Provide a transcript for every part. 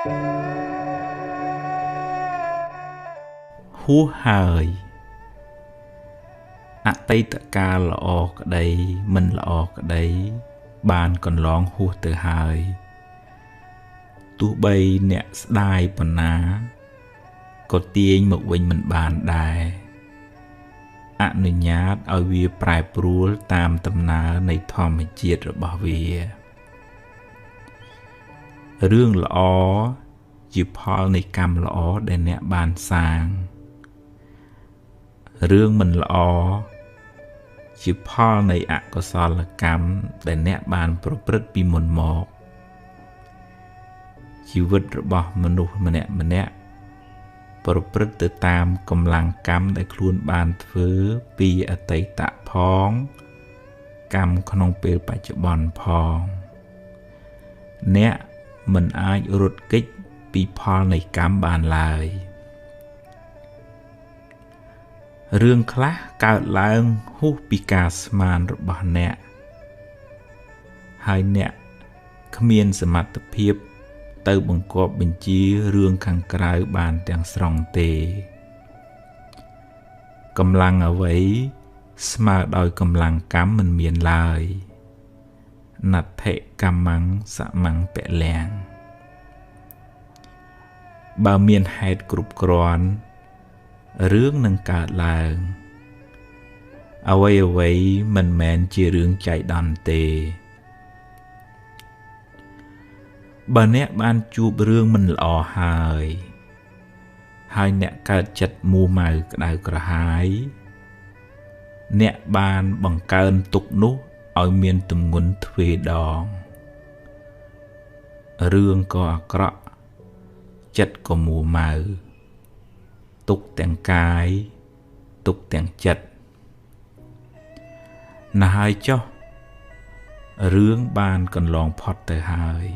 ហួសហើយអតីតកាលល្អក្តីមិនល្អក្តីបានកន្លងហួសទៅហើយទោះបីអ្នកស្ដាយប៉ុណ្ណាក៏ទាញមកវិញមិនបានដែរអនុញ្ញាតឲ្យវាប្រែប្រួលតាមដំណើរនៃធម្មជាតិរបស់វារឿងល្អជាផលនៃកម្មល្អដែលអ្នកបានសាងរឿងមិនល្អជាផលនៃអកុសលកម្មដែលអ្នកបានប្រព្រឹត្តពីមុនមកជីវិតរបស់មនុស្សម្នាក់ៗប្រព្រឹត្តទៅតាមកម្លាំងកម្មដែលខ្លួនបានធ្វើពីអតីតផងកម្មក្នុងពេលបច្ចុប្បន្នផងអ្នកមិនអាចរត់គេចពីផលនៃកម្មបានឡើយរឿងខ្លះកើតឡើងហួសពីការស្មានរបស់អ្នកហើយអ្នកគ្មានសមត្ថភាពទៅបង្គាប់បញ្ជារឿងខាងក្រៅបានទាំងស្រុងទេកម្លាំងអ្វីស្មើដោយកម្លាំងកម្មមិនមានឡើយណដ្ឋិកម្មੰសមੰពលំបើមានហេតុគ្រប់គ្រាន់រឿងនឹងកើតឡើងអ្វីៗមិនមែនជារឿងចៃដន្យទេបើអ្នកបានជួបរឿងមិនល្អហើយហើយអ្នកកើតចិត្តមួម៉ៅក្តៅក្រហាយអ្នកបានបង្កើនទុក្ខនោះឲ្យមានទម្ងន់ទ្វេដងរឿងក៏អាក្រក់ចិត្តក៏មួម៉ៅទុក្ខទាំងកាយទុក្ខទាំងចិត្តណាស់ហើយចុះរឿងបានកន្លងផុតទៅហើយ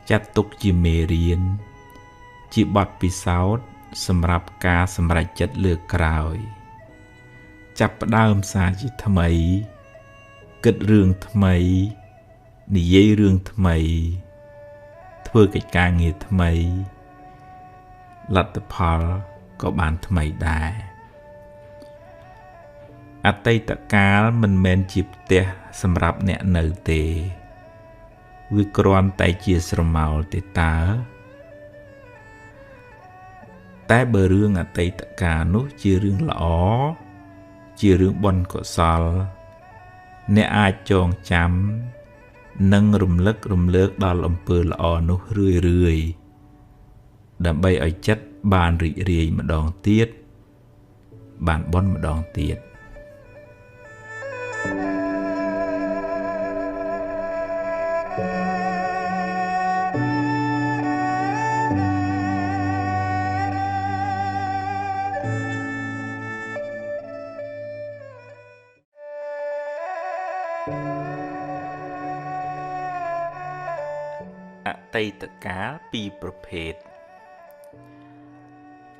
ចាត់ទុកជាមេរៀនជាបទពិសោធន៍សម្រាប់ការសម្រេចចិត្តលើកក្រោយចាប់ផ្ដើមសារជាថ្មីគិតរឿងថ្មីនិយាយរឿងថ្មីធ្វើកិច្ចការងារថ្មីលទ្ធផលក៏បានថ្មីដែរអតីតកាលមិនមែនជាផ្ទះសម្រាប់អ្នកនៅទេវាគ្រាន់តែជាស្រមោលទេតើតែបើរឿងអតីតកាលនោះជារឿងល្អជារឿងបុណ្យកុសលអ្នកអាចចងចាំនិងរំលឹករំលើកដល់អំពើល្អនោះរឿយៗដើម្បីឲ្យចិត្តបានរីករាយម្ដងទៀតបានបុណ្យម្ដងទៀតអតីតកាលពីរប្រភេទ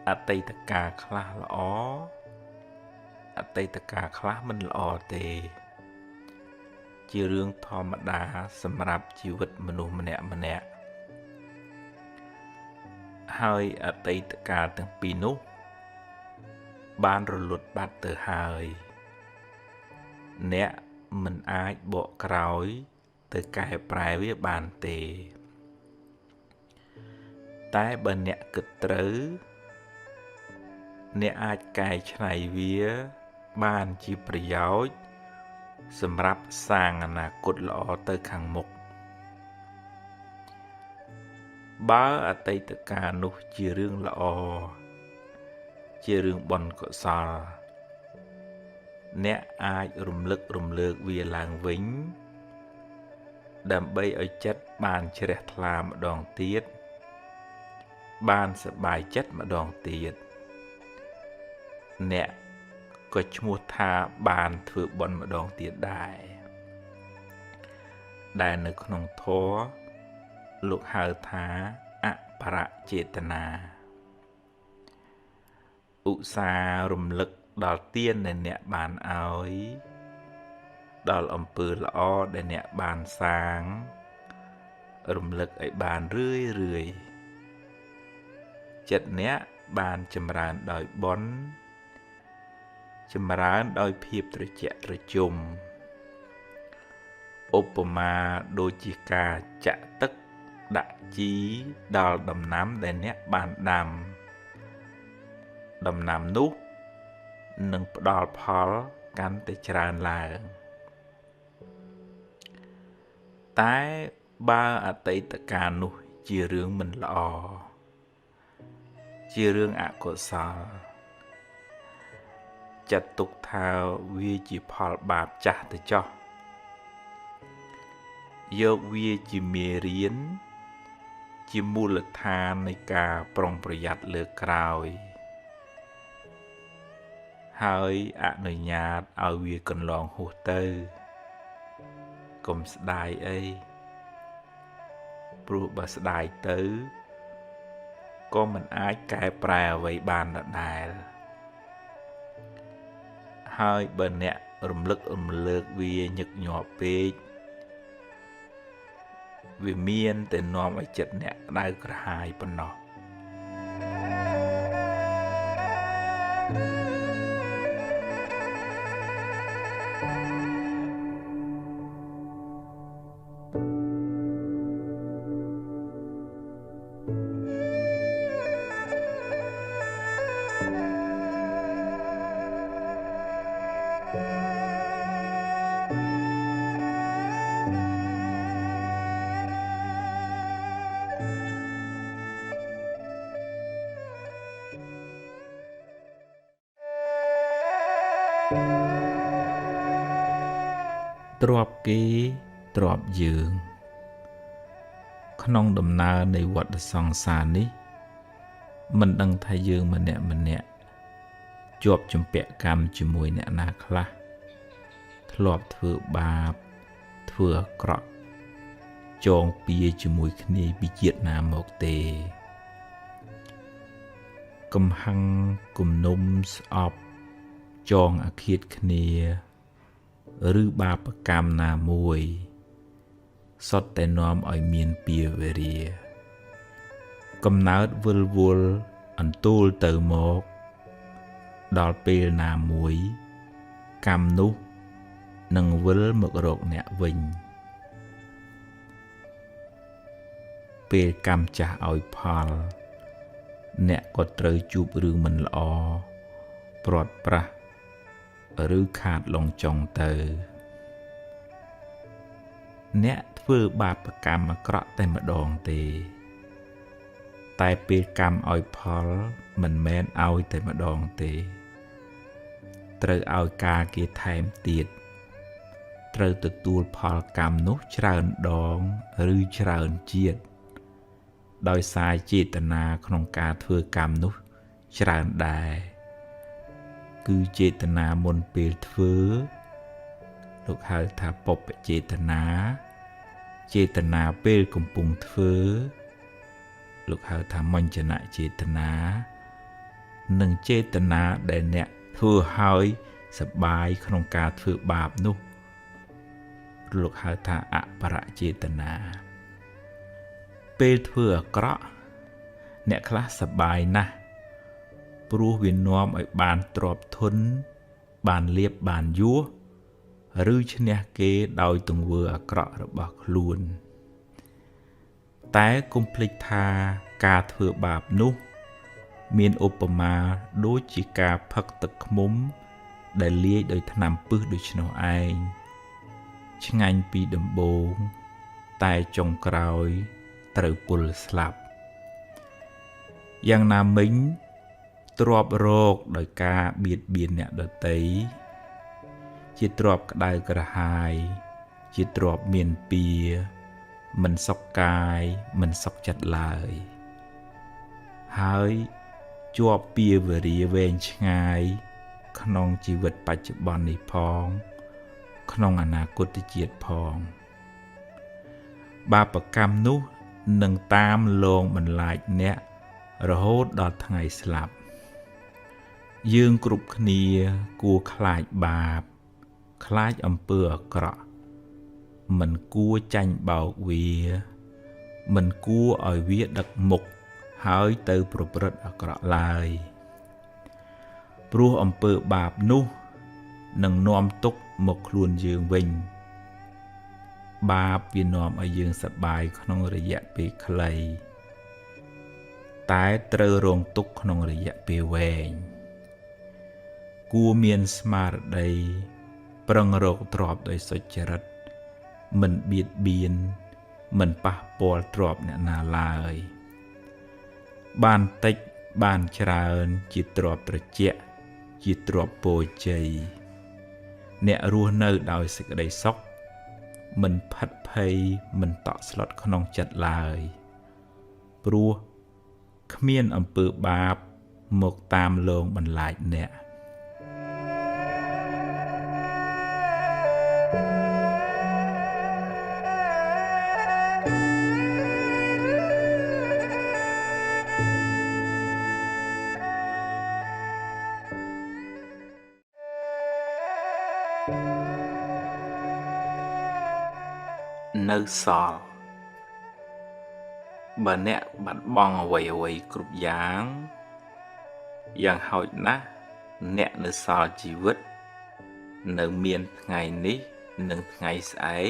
អតីតកាលខ្លះល្អអតីតកាលខ្លះមិនល្អទេជារឿងធម្មតាសម្រាប់ជីវិតមនុស្សម្នាក់ៗហើយអតីតកាលទាំងពីរនោះបានរលត់បាត់ទៅហើយអ្នកមិនអាចបកក្រោយទៅកែប្រែវាបានទេតែបើអ្នកគិតត្រូវអ្នកអាចកែច្នៃវាបានជាប្រយោជន៍សម្រាប់សាងអនាគតល្អទៅខាងមុខបើអតីតកាលនោះជារឿងល្អជារឿងបុណ្យកុសលអ្នកអាចរំលឹករំលើកវាឡើងវិញដើម្បីឲ្យចិត្តបានជ្រះថ្លាម្ដងទៀតបានសប្បាយចិត្តម្ដងទៀតអ្នកក៏ឈ្មោះថាបានធ្វើបុណ្យម្ដងទៀតដែរដែលនៅក្នុងធម៌លោកហៅថាអបរចេតនាឧស្សាហ៍រំលឹកដល់ទានដែលអ្នកបានឲ្យដល់អំពើល្អដែលអ្នកបានសាង រំលឹកឲ្យបានរឿយរឿយចិត្តអ្នកបានចម្រើនដោយបុណ្យចម្រើនដោយភាពត្រជាក់ត្រជុំឧបមាដូចជាការចាក់ទឹកដាក់ជីដល់ដំណាំដែលអ្នកបានដាំដំណាំនោះនឹងផ្ដល់ផលកាន់តែច្រើនឡើងតែបើអតីតកាលនោះជារឿងមិនល្អជារឿងអកុសលចាត់ទុកថាវាជាផលបាបចាស់ទៅចោះយកវាជាមេរៀនជាមូលដ្ឋាននៃការប្រុងប្រយ័ត្នលើក្រោយហើយអនុញ្ញាតឲ្យវាកន្លងហួសទៅកុំស្ដាយអីព្រោះបើស្ដាយទៅក៏មិនអាចកែប្រែអ្វីបានដដែលហើយបើអ្នករំលឹករំលើកវាញឹកញាប់ពេកវាមានតែនាំឲ្យចិត្តអ្នកក្តៅក្រហាយប៉ុណ្ណោះទ្របគេទ្របយើងក្នុងដំណើរនៃវដ្តសង្សារនេះមិនដឹងថាយើងម្នាក់ម្នាក់ជាប់ជំពាក់កម្មជាមួយអ្នកណាខ្លះធ្លាប់ធ្វើបាបធ្វើអាក្រក់ចងពៀជាមួយគ្នាពីជាតិណាមកទេកំហឹងគំនុំស្អប់ចងអាឃាតគ្នាឬបាបកម្មណាមួយសុទ្ធតែនាំឲ្យមានពៀវេរាកំណើតវិលវល់អន្ទូលទៅមកដល់ពេលណាមួយកម្មនោះនឹងវិលមករកអ្នកវិញពេលកម្មចាស់ឲ្យផលអ្នកក៏ត្រូវជួបរឿងមិនល្អព្រាត់ប្រាសឬខាតលងចុងទៅអ្នកធ្វើបាបកម្មអាក្រក់តែម្ដងទេតែពេលកម្មឲ្យផលមិនមែនឲ្យតែម្ដងទេត្រូវឲ្យការគេថែមទៀតត្រូវទទួលផលកម្មនោះច្រើនដងឬច្រើនជាតិដោយសារចេតនាក្នុងការធ្វើកម្មនោះច្រើនដែរគឺចេតនាមុនពេលធ្វើលោកហៅថាបុព្វចេតនាចេតនាពេលកំពុងធ្វើលោកហៅថាមញ្ចនចេតនានិងចេតនាដែលអ្នកធ្វើហើយសប្បាយក្នុងការធ្វើបាបនោះលោកហៅថាអបរចេតនាពេលធ្វើអាក្រក់អ្នកខ្លះសប្បាយណាស់ព្រោះវានាំឲ្យបានទ្រព្យធនបានលាភបានយោះឬឈ្នះគេដោយទង្វើអាក្រក់របស់ខ្លួនតែកុំភ្លេចថាការធ្វើបាបនោះមានឧបមាដូចជាការផឹកទឹកឃ្មុំដែលលាយដោយថ្នាំពិសដូច្នោះឯងឆ្ងាញ់ពីដំបូងតែចុងក្រោយត្រូវពុលស្លាប់យ៉ាងណាមិញទ្របរោគដោយការបៀតបៀនអ្នកដទៃជាទ្របក្តៅក្រហាយជាទ្របមានពៀមិនសុខកាយមិនសុខចិត្តឡើយហើយជាប់ពៀវរាវែងឆ្ងាយក្នុងជីវិតបច្ចុប្បន្ននេះផងក្នុងអនាគតជាតិផងបាបកម្មនោះនឹងតាមលងបន្លាចអ្នករហូតដល់ថ្ងៃស្លាប់យើងគ្រប់គ្នាគួរខ្លាចបាបខ្លាចអំពើអាក្រក់មិនគួរចាញ់បោកវា មិនគួរឲ្យវាដឹកមុខហើយទៅប្រព្រឹត្តអាក្រក់ឡើយព្រោះអំពើបាបនោះនឹងនាំទុក្ខមកខ្លួនយើងវិញបាបវានាំឲ្យយើងសប្បាយក្នុងរយៈពេលខ្លីតែត្រូវរងទុក្ខក្នុងរយៈពេលវែងគួរមានស្មារតីប្រឹងរកទ្រព្យដោយសុចរិតមិនបៀតបៀនមិនប៉ះពាល់ទ្រព្យអ្នកណាឡើយបានតិចបានច្រើនជាទ្រព្យត្រជាក់ជាទ្រព្យពោជ័យអ្នករស់នៅដោយសេចក្តីសុខមិនផិតភ័យមិនតក់ស្លុតក្នុងចិត្តឡើយព្រោះគ្មានអំពើបាបមកតាមលងបន្លាចអ្នកនៅសល់បើអ្នកបាត់បង់អ្វីៗគ្រប់យ៉ាងយ៉ាងហោចណាស់អ្នកនៅសល់ជីវិតនៅមានថ្ងៃនេះនិងថ្ងៃស្អែក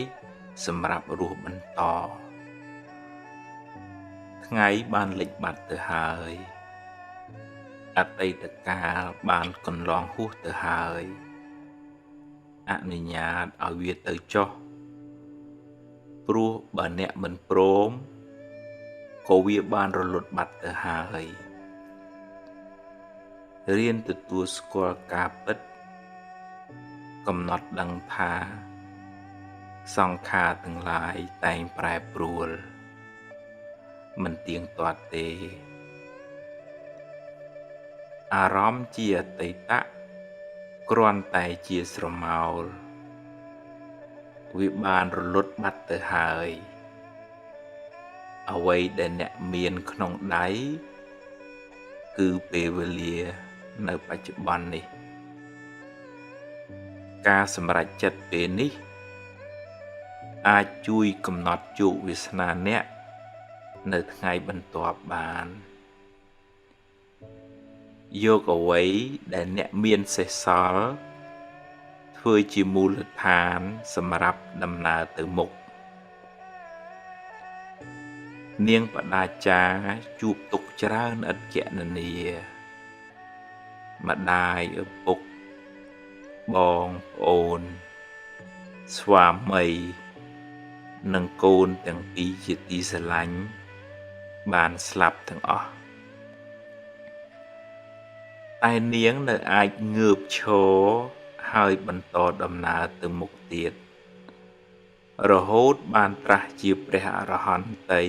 សម្រាប់រស់បន្តថ្ងៃបានលិចបាត់ទៅហើយអតីតកាលបានកន្លងហួសទៅហើយអនុញ្ញាតឲ្យវាទៅចុះព្រោះបើអ្នកមិនព្រមក៏វាបានរលត់បាត់ទៅហើយរៀនទទួលស្គាល់ការពិតកំណត់ដឹងថាសង្ខារទាំងឡាយតែងប្រែប្រួលមិនទៀងទាត់ទេអារម្មណ៍ជាអតីតគ្រាន់តែជាស្រមោលវាបានរលត់បាត់ទៅហើយអ្វីដែលអ្នកមានក្នុងដៃគឺពេលវេលានៅបច្ចុប្បន្ននេះការសម្រេចចិត្តពេលនេះអាចជួយកំណត់ជោគវាសនាអ្នកនៅថ្ងៃបន្ទាប់បានយកអ្វីដែលអ្នកមានសេសសល់ធ្វើជាមូលដ្ឋានសម្រាប់ដំណើរទៅមុខនាងបដាចាជួបទុក្ខច្រើនឥតគណនាម្ដាយឪពុកបងប្អូនស្វាមីនិងកូនទាំងពីរជាទីស្រឡាញ់បានស្លាប់ទាំងអស់តែនាងនៅអាចងើបឈរហើយបន្តដំណើរទៅមុខទៀតរហូតបានត្រាស់ជាព្រះអរហន្តី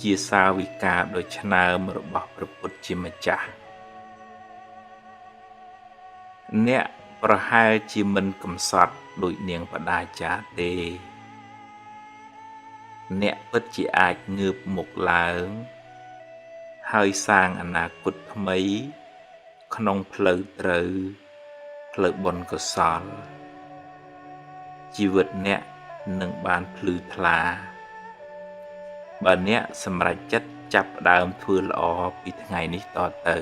ជាសាវិកាដ៏ឆ្នើមរបស់ព្រះពុទ្ធជាម្ចាស់អ្នកប្រហែលជាមិនកំសត់ដូចនាងបដាចាទេអ្នកពិតជាអាចងើបមុខឡើងហើយសាងអនាគតថ្មីក្នុងផ្លូវត្រូវផ្លូវបុណ្យកុសលជីវិតអ្នកនឹងបានភ្លឺថ្លាបើអ្នកសម្រេចចិត្តចាប់ផ្ដើមធ្វើល្អពីថ្ងៃនេះតទៅ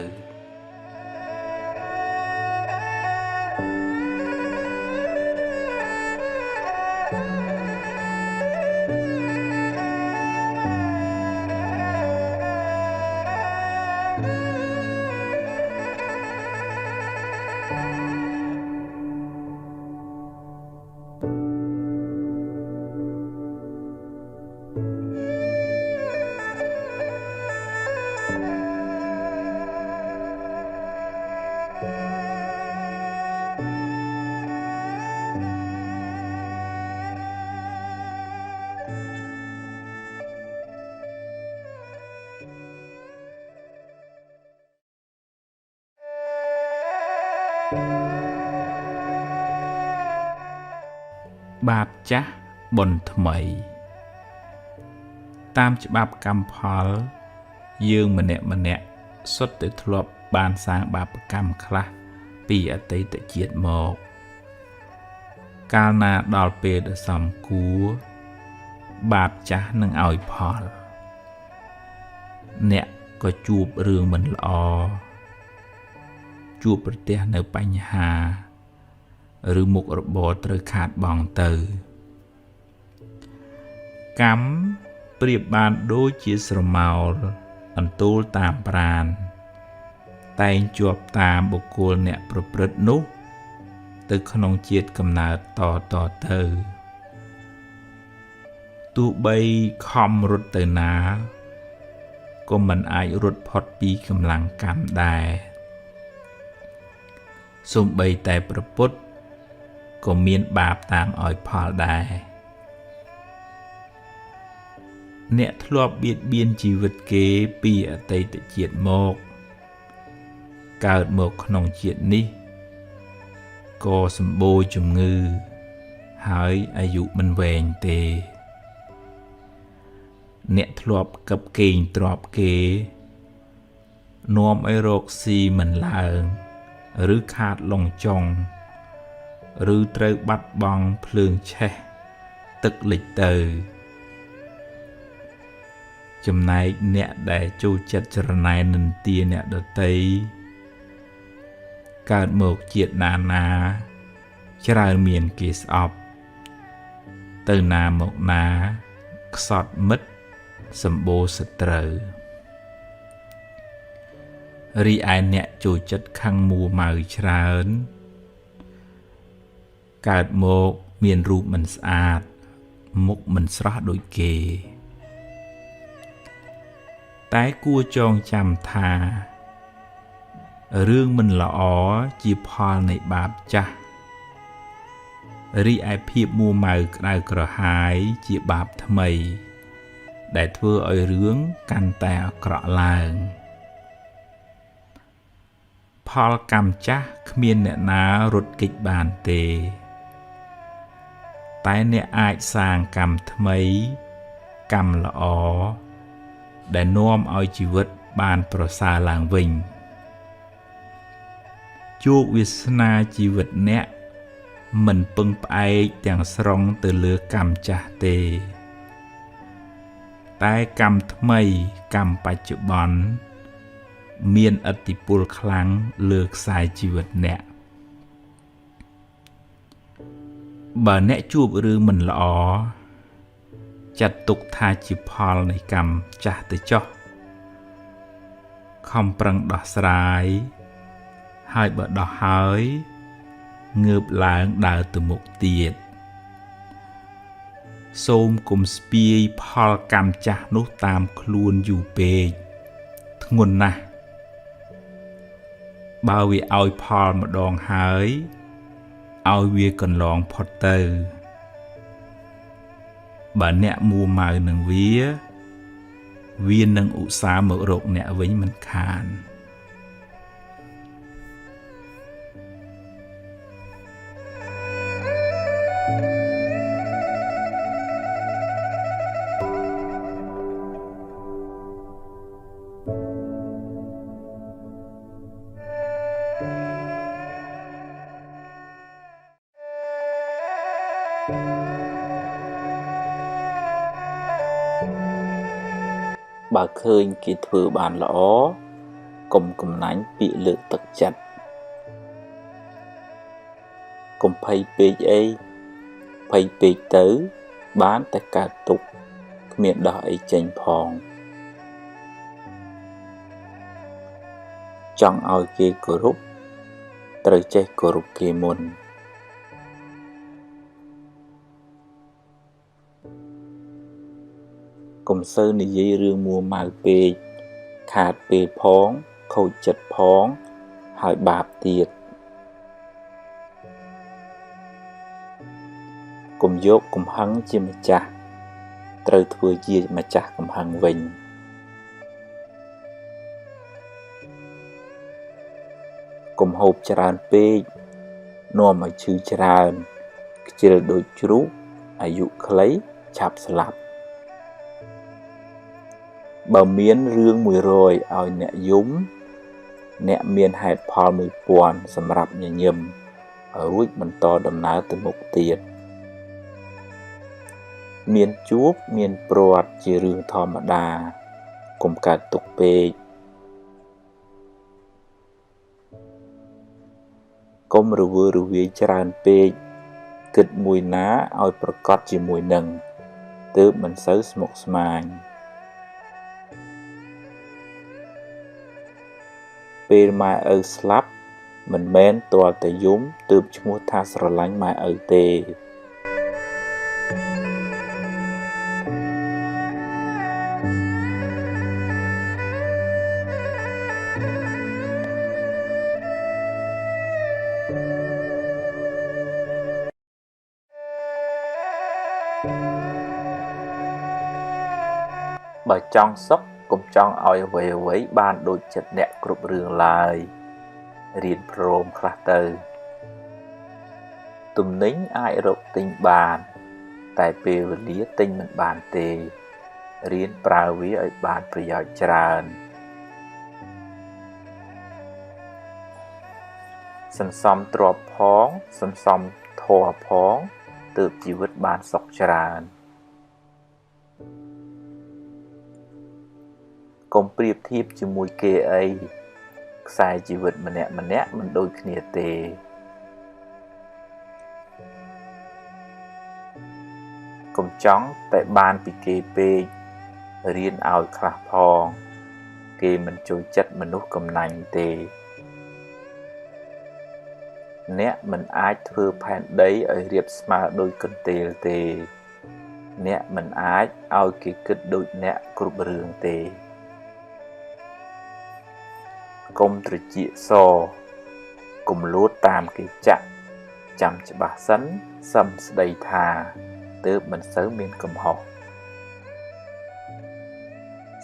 បាបចាស់បុណ្យថ្មីតាមច្បាប់កម្មផលយើងម្នាក់ម្នាក់សុទ្ធតែធ្លាប់បានសាងបាបកម្មខ្លះពីអតីតជាតិមកកាលណាដល់ពេលដ៏សមគួរ បាបចាស់នឹងឲ្យផលអ្នកក៏ជួបរឿងមិនល្អជួបប្រទះនៅបញ្ហាឬមុខរបរត្រូវខាតបង់ទៅកម្មប្រៀបបានដូចជាស្រមោលអន្ទូលតាមប្រាណតែងជាប់តាមបុគ្គលអ្នកប្រព្រឹត្តនោះទៅក្នុងជាតិកំណើតតតទៅទោះបីខំរត់ទៅណាក៏មិនអាចរត់ផុតពីកម្លាំងកម្មដែរសូម្បីតែប្រពុតក៏មានបាបតាមឲ្យផលដែរអ្នកធ្លាប់បៀតបៀនជីវិតគេពីអតីតជាតិមកកើតមកក្នុងជាតិនេះក៏សម្បូរជំងឺហើយអាយុមិនវែងទេអ្នកធ្លាប់កឹបកេងទ្របគេនាំឲ្យរកស៊ីមិនឡើងឬខាតលងចុងឬត្រូវបាត់បង់ភ្លើងឆេះទឹកលិចទៅចំណែកអ្នកដែលចូលចិត្តច្រណែននិន្ទាអ្នកដទៃកើតមកជាតិណាណាច្រើនមានគេស្អប់ទៅណាមកណាខ្សត់មិត្តសម្បូរសត្រូវរីឯអ្នកចូលចិត្តខឹងមួម៉ៅច្រើនកើតមកមានរូបមិនស្អាតមុខមិនស្រស់ដូចគេតែគួរចងចាំថារឿងមិនល្អជាផលនៃបាបចាស់រីឯភាពមួម៉ៅក្តៅក្រហាយជាបាបថ្មីដែលធ្វើឲ្យរឿងកាន់តែអាក្រក់ឡើងផលកម្មចាស់គ្មានអ្នកណារត់គេចបានទេតែអ្នកអាចសាងកម្មថ្មីកម្មល្អដែលនាំឲ្យជីវិតបានប្រសើរឡើងវិញជោគវាសនាជីវិតអ្នកមិនពឹងផ្អែកទាំងស្រុងទៅលើកម្មចាស់ទេតែកម្មថ្មីកម្មបច្ចុប្បន្នមានឥទ្ធិពលខ្លាំងលើខ្សែជីវិតអ្នកបើអ្នកជួបរឿងមិនល្អចាត់ទុកថាជាផលនៃកម្មចាស់ទៅចុះខំប្រឹងដោះស្រាយហើយបើដោះហើយងើបឡើងដើរទៅមុខទៀតសូមគុំស្ពាយផលកម្មចាស់នោះតាមខ្លួនយូរពេកធ្ងន់ណាស់បើវាឲ្យផលម្ដងហើយឲ្យវាកន្លងផុតទៅបើអ្នកមួម៉ៅនឹងវានឹងឧស្សាហ៍មករកអ្នកវិញមិនខានបើឃើញគេធ្វើបានល្អកុំកំណាញ់ពាក្យលើកទឹកចិត្តកុំភ័យពេកអីភ័យពេកទៅបានតែកើតទុក្ខគ្មានដោះអីចេញផងចង់ឲ្យគេគោរពត្រូវចេះគោរពគេមុនកុំសូវនិយាយរឿងមួម៉ៅពេកខាតពេលផងខូចចិត្តផងហើយបាបទៀតកុំយកកំហឹងជាម្ចាស់ត្រូវធ្វើជាម្ចាស់កំហឹងវិញកុំហូបច្រើនពេកនាំឲ្យឈឺច្រើនខ្ជិលដូចជ្រូកអាយុខ្លីឆាប់ស្លាប់បើមានរឿង100ឲ្យអ្នកយំអ្នកមានហេតុផល1000សម្រាប់ញញឹមរួចបន្តដំណើរទៅមុខទៀត មានជួបមានព្រាត់ជារឿងធម្មតាកុំកើតទុក្ខពេកកុំរវើរវាយច្រើនពេកគិតមួយណាឲ្យប្រកបជាមួយនឹងទើបមិនសូវស្មុគស្មាញពេលម៉ែឪស្លាប់មិនមែនទាល់តែយំទើបឈ្មោះថាស្រឡាញ់ម៉ែឪទេបើចង់សុខកុំចង់ឲ្យអ្វីៗបានដូចចិត្តអ្នកគ្រប់រឿងឡើយរៀនព្រមខ្លះទៅទំនិញអាចរកទិញបានតែពេលវេលាទិញមិនបានទេរៀនប្រើវាឲ្យបានប្រយោជន៍ច្រើនសន្សំទ្រព្យផងសន្សំធម៌ផងទើបជីវិតបានសុខច្រើនកុំប្រៀបធៀបជាមួយគេអីខ្សែជីវិតម្នាក់ៗមិនដូចគ្នាទេកុំចង់តែបានពីគេពេករៀនឲ្យខ្លះផងគេមិនចូលចិត្តមនុស្សកំណាញ់ទេអ្នកមិនអាចធ្វើផែនដីឲ្យរាបស្មើដូចកន្ទេលទេអ្នកមិនអាចឲ្យគេគិតដូចអ្នកគ្រប់រឿងទេកុំត្រចៀកសកុំលួតតាមគេចាក់ចាំច្បាស់សិនសឹមស្ដីថាទើបមិនសូវមានកំហុស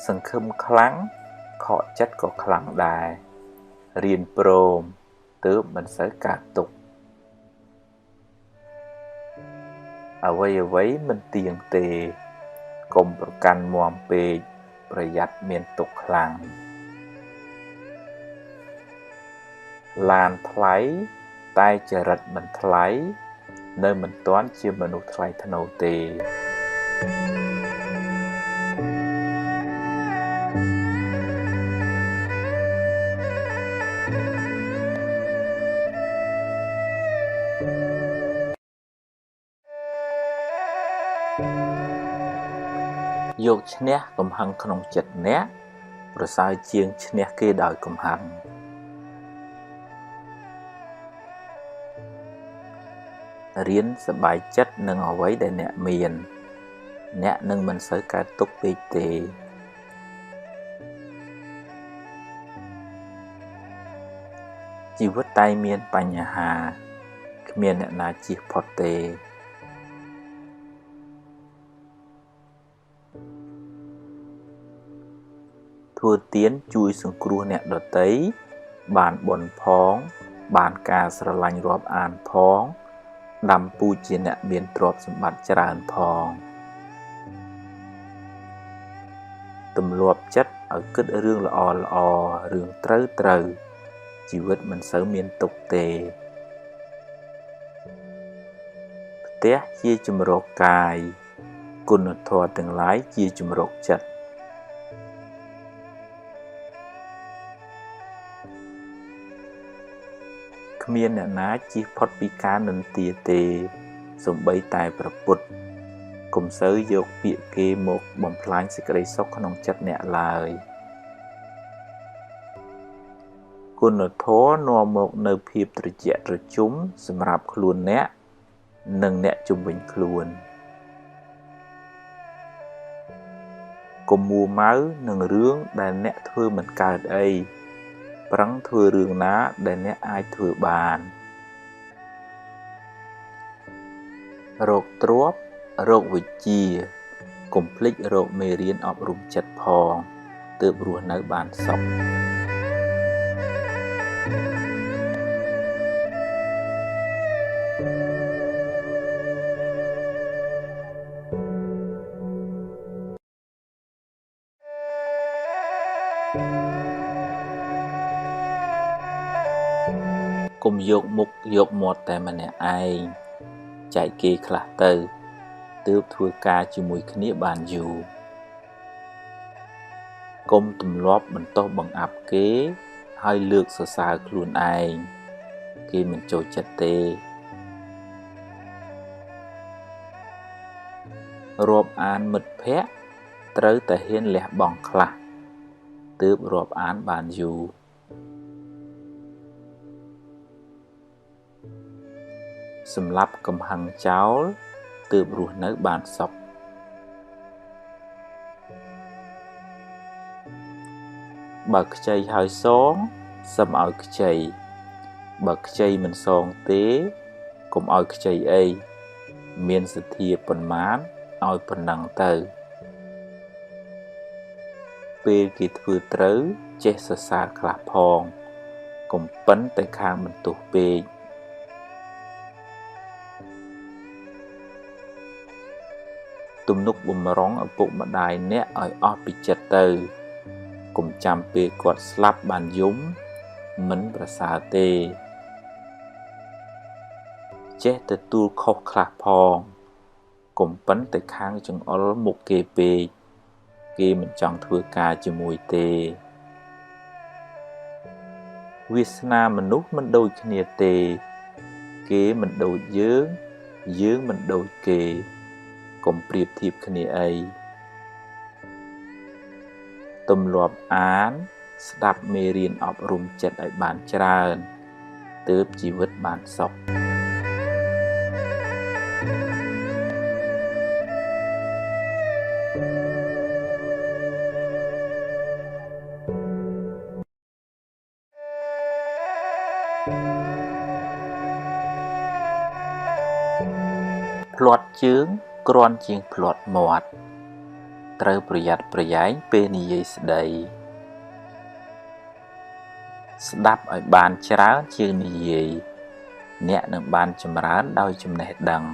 សង្ឃឹមខ្លាំងខកចិត្តក៏ខ្លាំងដែររៀនព្រមទើបមិនសូវកើតទុក្ខអ្វីៗមិនទៀងទេកុំប្រកាន់មាំពេកប្រយ័ត្នមានទុក្ខខ្លាំងឡានថ្លៃតែចរិតមិនថ្លៃនៅមិនទាន់ជាមនុស្សថ្លៃថ្នូរទេយកឈ្នះកំហឹងក្នុងចិត្តអ្នកប្រសើរជាងឈ្នះគេដោយកំហឹងរៀនសប្បាយចិត្តនឹងអ្វីដែលអ្នកមានអ្នកនឹងមិនសូវកើតទុក្ខពេកទេជីវិតតែមានបញ្ហាគ្មានអ្នកណាជៀសផុតទេធ្វើទានជួយសង្គ្រោះអ្នកដទៃបានបុណ្យផងបានការស្រឡាញ់រាប់អានផងដាំពូជជាអ្នកមានទ្រព្យសម្បត្តិច្រើនផងទម្លាប់ចិត្តឲ្យគិតរឿងល្អៗរឿងត្រូវៗជីវិតមិនសូវមានទុក្ខទេផ្ទះជាជម្រកកាយគុណធម៌ទាំងឡាយជាជម្រកចិត្តគ្មានអ្នកណាជៀសផុតពីការនិន្ទាទេសូម្បីតែព្រះពុទ្ធកុំសូវយកពាក្យគេមកបំផ្លាញសេចក្តីសុខក្នុងចិត្តអ្នកឡើយគុណធម៌នាំមកនូវភាពត្រជាក់ត្រជុំសម្រាប់ខ្លួនអ្នកនិងអ្នកជុំវិញខ្លួនកុំមួម៉ៅនឹងរឿងដែលអ្នកធ្វើមិនកើតអីប្រឹងធ្វើរឿងណាដែលអ្នកអាចធ្វើបានរកទ្រព្យរកវិជ្ជាកុំភ្លេចរកមេរៀនអប់រំចិត្តផងទើបរស់នៅបានសុខកុំយកមុខយកមាត់តែម្នាក់ឯងចែកគេខ្លះទៅ ទើបធ្វើការជាមួយគ្នាបានយូរកុំទម្លាប់បន្ទោសបង្អាប់គេហើយលើកសរសើរខ្លួនឯងគេមិនចូលចិត្តទេរាប់អានមិត្តភក្តិត្រូវតែហ៊ានលះបង់ខ្លះទើបរាប់អានបានយូរសម្លាប់កំហឹងចោលទើបរស់នៅបានសុខបើខ្ចីហើយសងសុំឲ្យខ្ចីបើខ្ចីមិនសងទេកុំឲ្យខ្ចីអីមានសទ្ធាប៉ុន្មានឲ្យប៉ុណ្ណឹងទៅពេលគេធ្វើត្រូវចេះសរសើរខ្លះផងកុំប៉ិនតែខាងបន្ទោសពេកទំនុកបំរុងឪពុកម្ដាយអ្នកឲ្យអស់ពីចិត្តទៅកុំចាំពេលគាត់ស្លាប់បានយំមិនប្រសើរទេចេះទទួលខុសខ្លះផងកុំប៉ិនតែខាងចង្អុលមុខគេពេកគេមិនចង់ធ្វើការជាមួយទេវាសនាមនុស្សមិនដូចគ្នាទេគេមិនដូចយើងយើងមិនដូចគេកុំប្រៀបធៀបគ្នាអីទម្លាប់អានស្ដាប់មេរៀនអប់រំចិត្តឲ្យបានច្រើនទើបជីវិតបានសុខភ្លាត់ជើងគ្រាន់ជាងភ្លាត់មាត់ត្រូវប្រយ័ត្នប្រយែងពេលនិយាយស្ដីស្ដាប់ឲ្យបានច្រើនជាងនិយាយអ្នកនឹងបានចម្រើនដោយចំណេះដឹង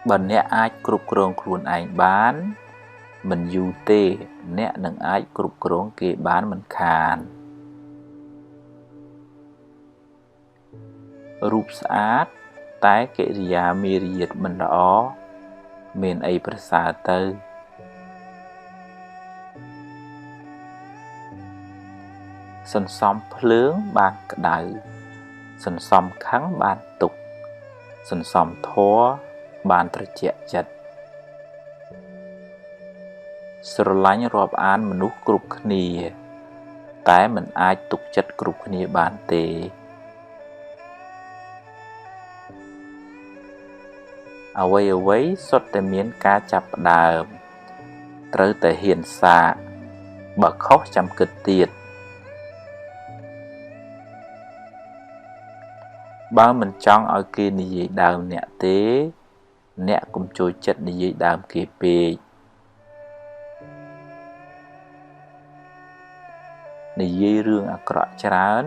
បើអ្នកអាចគ្រប់គ្រងខ្លួនឯងបានមិនយូរទេអ្នកនឹងអាចគ្រប់គ្រងគេបានមិនខានរូបស្អាតតែកិរិយាមារយាទមិនល្អមានអីប្រសើរទៅសន្សំភ្លើងបានក្តៅសន្សំខឹងបានទុក្ខសន្សំធម៌បានត្រជាក់ចិត្តស្រឡាញ់រាប់អានមនុស្សគ្រប់គ្នាតែមិនអាចទុកចិត្តគ្រប់គ្នាបានទេអ្វីៗសុទ្ធតែមានការចាប់ផ្ដើមត្រូវតែហ៊ានសាកបើខុសចាំគិតទៀតបើមិនចង់ឲ្យគេនិយាយដើមអ្នកទេអ្នកកុំចូលចិត្តនិយាយដើមគេពេកនិយាយរឿងអាក្រក់ច្រើន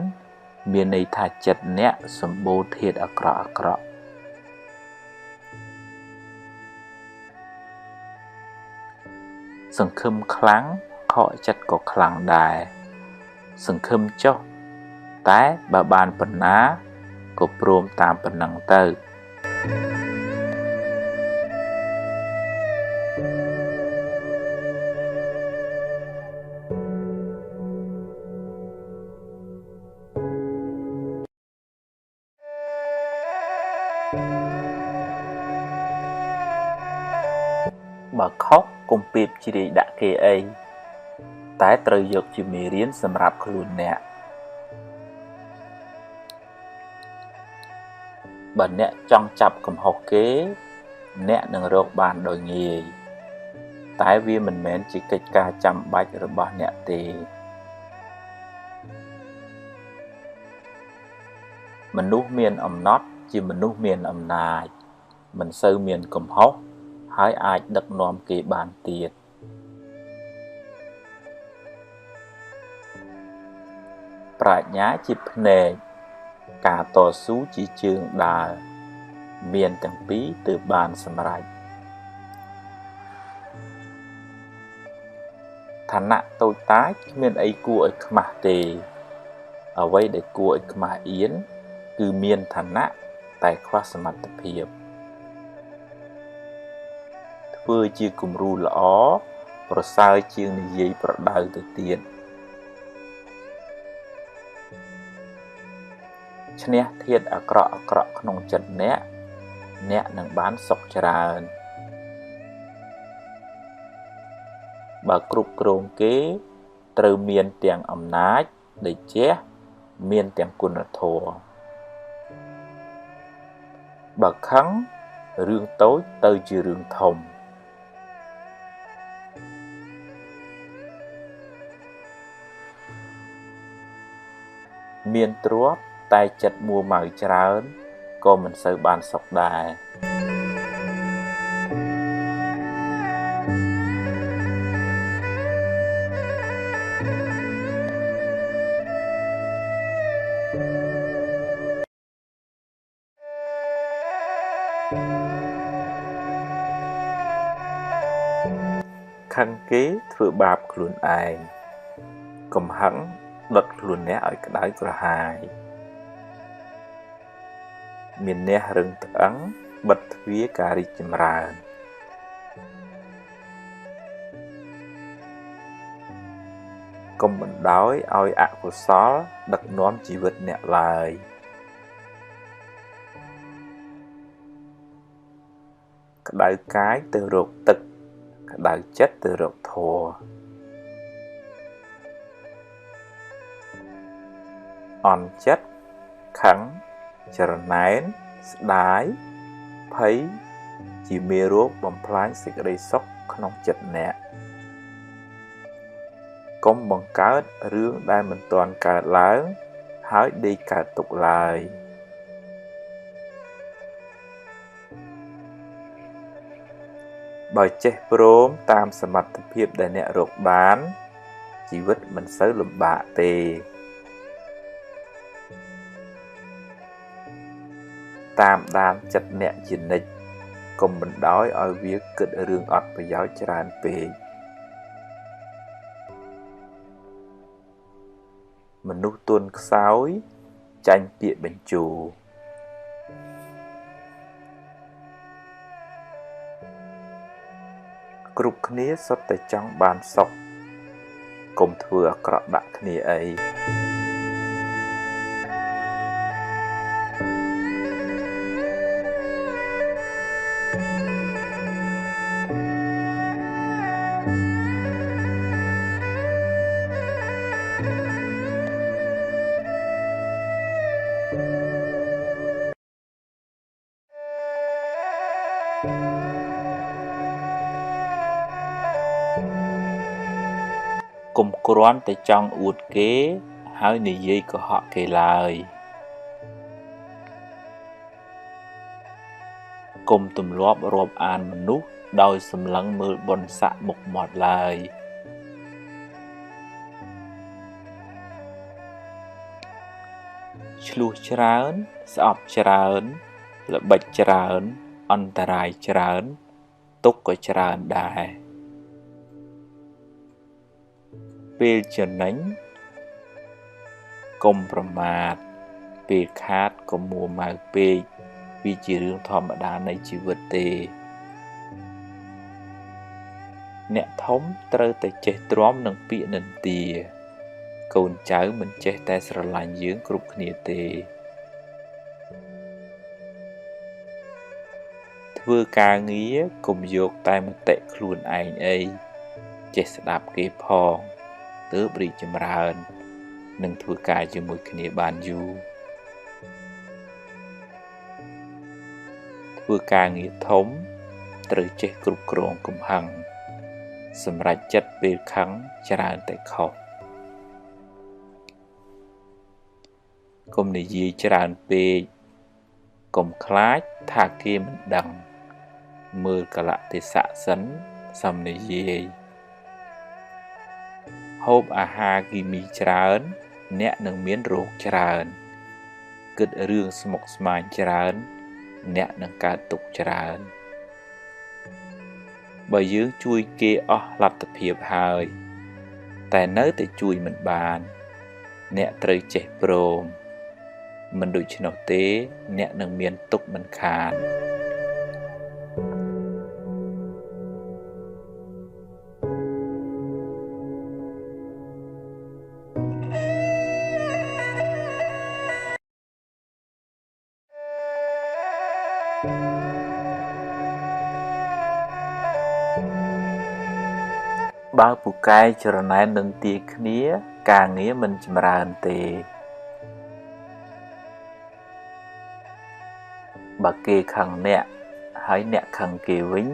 មានន័យថាចិត្តអ្នកសម្បូរធាតុអាក្រក់ៗសង្ឃឹមខ្លាំងខកចិត្តក៏ខ្លាំងដែរសង្ឃឹមចុះតែបើបានប៉ុណ្ណាក៏ព្រមតាមប៉ុណ្ណឹងទៅបើខុសកុំពេបជ្រាយដាក់គេអីតែត្រូវយកជាមេរៀនសម្រាប់ខ្លួនអ្នកបើអ្នកចង់ចាប់កំហុសគេអ្នកនឹងរកបានដោយងាយតែវាមិនមែនជាកិច្ចការចាំបាច់របស់អ្នកទេមនុស្សមានអំណត់ជាមនុស្សមានអំណាចមិនសូវមានកំហុសហើយអាចដឹកនាំគេបានទៀតប្រាជ្ញាជាភ្នែកការតស៊ូជាជើងដើរមានទាំងពីរទើបបានសម្រេចឋានៈតូចតាចគ្មានអីគួរឲ្យខ្មាស់ទេអ្វីដែលគួរឲ្យខ្មាស់អៀន គឺមានឋានៈតែខ្វះសមត្ថភាពធ្វើជាគំរូល្អប្រសើរជាងនិយាយប្រដៅទៅទៀតឈ្នះធាតុអាក្រក់ៗក្នុងចិត្តអ្នកអ្នកនឹងបានសុខច្រើនបើគ្រប់គ្រងគេត្រូវមានទាំងអំណាចដែលជះមានទាំងគុណធម៌បើខឹងរឿងតូចទៅជារឿងធំមានទ្រព្យតែចិត្តមួម៉ៅច្រើនក៏មិនសូវបានសុខដែរខឹងគេធ្វើបាបខ្លួនឯងកំហឹងដុតខ្លួនអ្នកឲ្យក្តៅក្រហាយមានអ្នករឹងត្អឹងបិទទ្វារការរីកចម្រើនកុំបណ្ដោយឲ្យអកុសលដឹកនាំជីវិតអ្នកឡើយក្តៅកាយទៅរកទឹកក្តៅចិត្តទៅរកធម៌អន់ចិត្តខឹងច្រណែនស្ដាយភ័យជាមេរោគបំផ្លាញសេចក្តីសុខក្នុងចិត្តអ្នកកុំបង្កើតរឿងដែលមិនទាន់កើតឡើងហើយដេកកើតទុកឡើយបើចេះព្រមតាមសមត្ថភាពដែលអ្នករកបានជីវិតមិនសូវលំបាកទេតាមដានចិត្តអ្នកជានិច្ចកុំបណ្ដោយឲ្យវាគិតរឿងអត់ប្រយោជន៍ច្រើនពេកមនុស្សទន់ខ្សោយចាញ់ពាក្យបញ្ជោគ្រប់គ្នាសុទ្ធតែចង់បានសុខកុំធ្វើអាក្រក់ដាក់គ្នាអីកុំគ្រាន់តែចង់អួតគេហើយនិយាយកុហកគេឡើយកុំទម្លាប់រាប់អានមនុស្សដោយសម្លឹងមើលបុណ្យស័ក្តិមុខមាត់ឡើយឆ្លោះច្រើនស្អប់ច្រើនល្បិចច្រើនអន្តរាយច្រើនទុក្ខក៏ច្រើនដែរពេលចំណេញកុំប្រមាទពេលខាតកុំមួម៉ៅពេកវាជារឿងធម្មតានៃជីវិតទេអ្នកធំត្រូវតែចេះទ្រាំនឹងពាក្យនិន្ទាកូនចៅមិនចេះតែស្រឡាញ់យើងគ្រប់គ្នាទេធ្វើការងារកុំយកតែមតិខ្លួនឯងអីចេះស្ដាប់គេផងទើបរីកចម្រើននិងធ្វើការជាមួយគ្នាបានយូរធ្វើការងារធំត្រូវចេះគ្រប់គ្រងកំហឹងសម្រេចចិត្តពេលខឹងច្រើនតែខុសកុំនិយាយច្រើនពេកកុំខ្លាចថាគេមិនដឹងមើលកាលៈទេសៈសិនសំនិយាយហូបអាហារគីមីច្រើនអ្នកនឹងមានរោគច្រើនគិតរឿងស្មុគស្មាញច្រើនអ្នកនឹងកើតទុក្ខច្រើនបើយើងជួយគេអស់លទ្ធភាពហើយតែនៅតែជួយមិនបានអ្នកត្រូវចេះព្រម មិនដូច្នោះទេអ្នកនឹងមានទុក្ខមិនខានបើពូកែច្រណែននឹងទាគ្នាការងារមិនចម្រើនទេបើគេខឹងអ្នកហើយអ្នកខឹងគេវិញ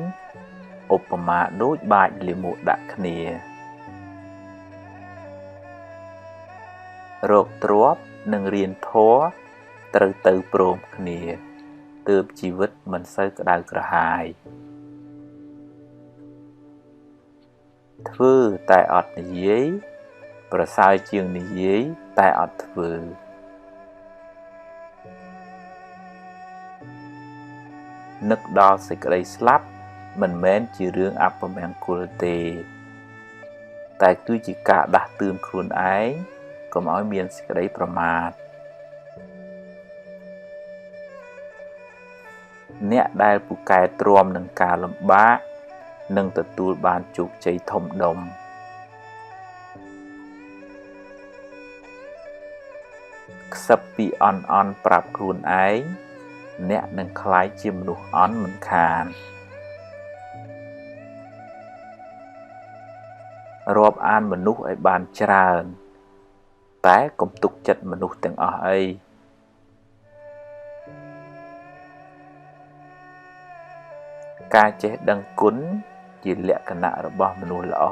ឧបមាដូចបាចលាមកដាក់គ្នារកទ្រព្យនិងរៀនធម៌ត្រូវទៅព្រមគ្នាទើបជីវិតមិនសូវក្តៅក្រហាយធ្វើតែអត់និយាយប្រសើរជាងនិយាយតែអត់ធ្វើនឹកដល់សេចក្តីស្លាប់មិនមែនជារឿងអពមង្គលទេតែគឺជាការដាស់តឿនខ្លួនឯងកុំឲ្យមានសេចក្តីប្រមាទអ្នកដែលពូកែទ្រាំនឹងការលំបាកនឹងទទួលបានជោគជ័យធំដុំខ្សឹបពីអន់អន់ប្រាប់ខ្លួនឯងអ្នកនឹងក្លាយជាមនុស្សអន់មិនខានរាប់អានមនុស្សឲ្យបានច្រើនតែកុំទុកចិត្តមនុស្សទាំងអស់អីការចេះដឹងគុណជាលក្ខណៈរបស់មនុស្សល្អ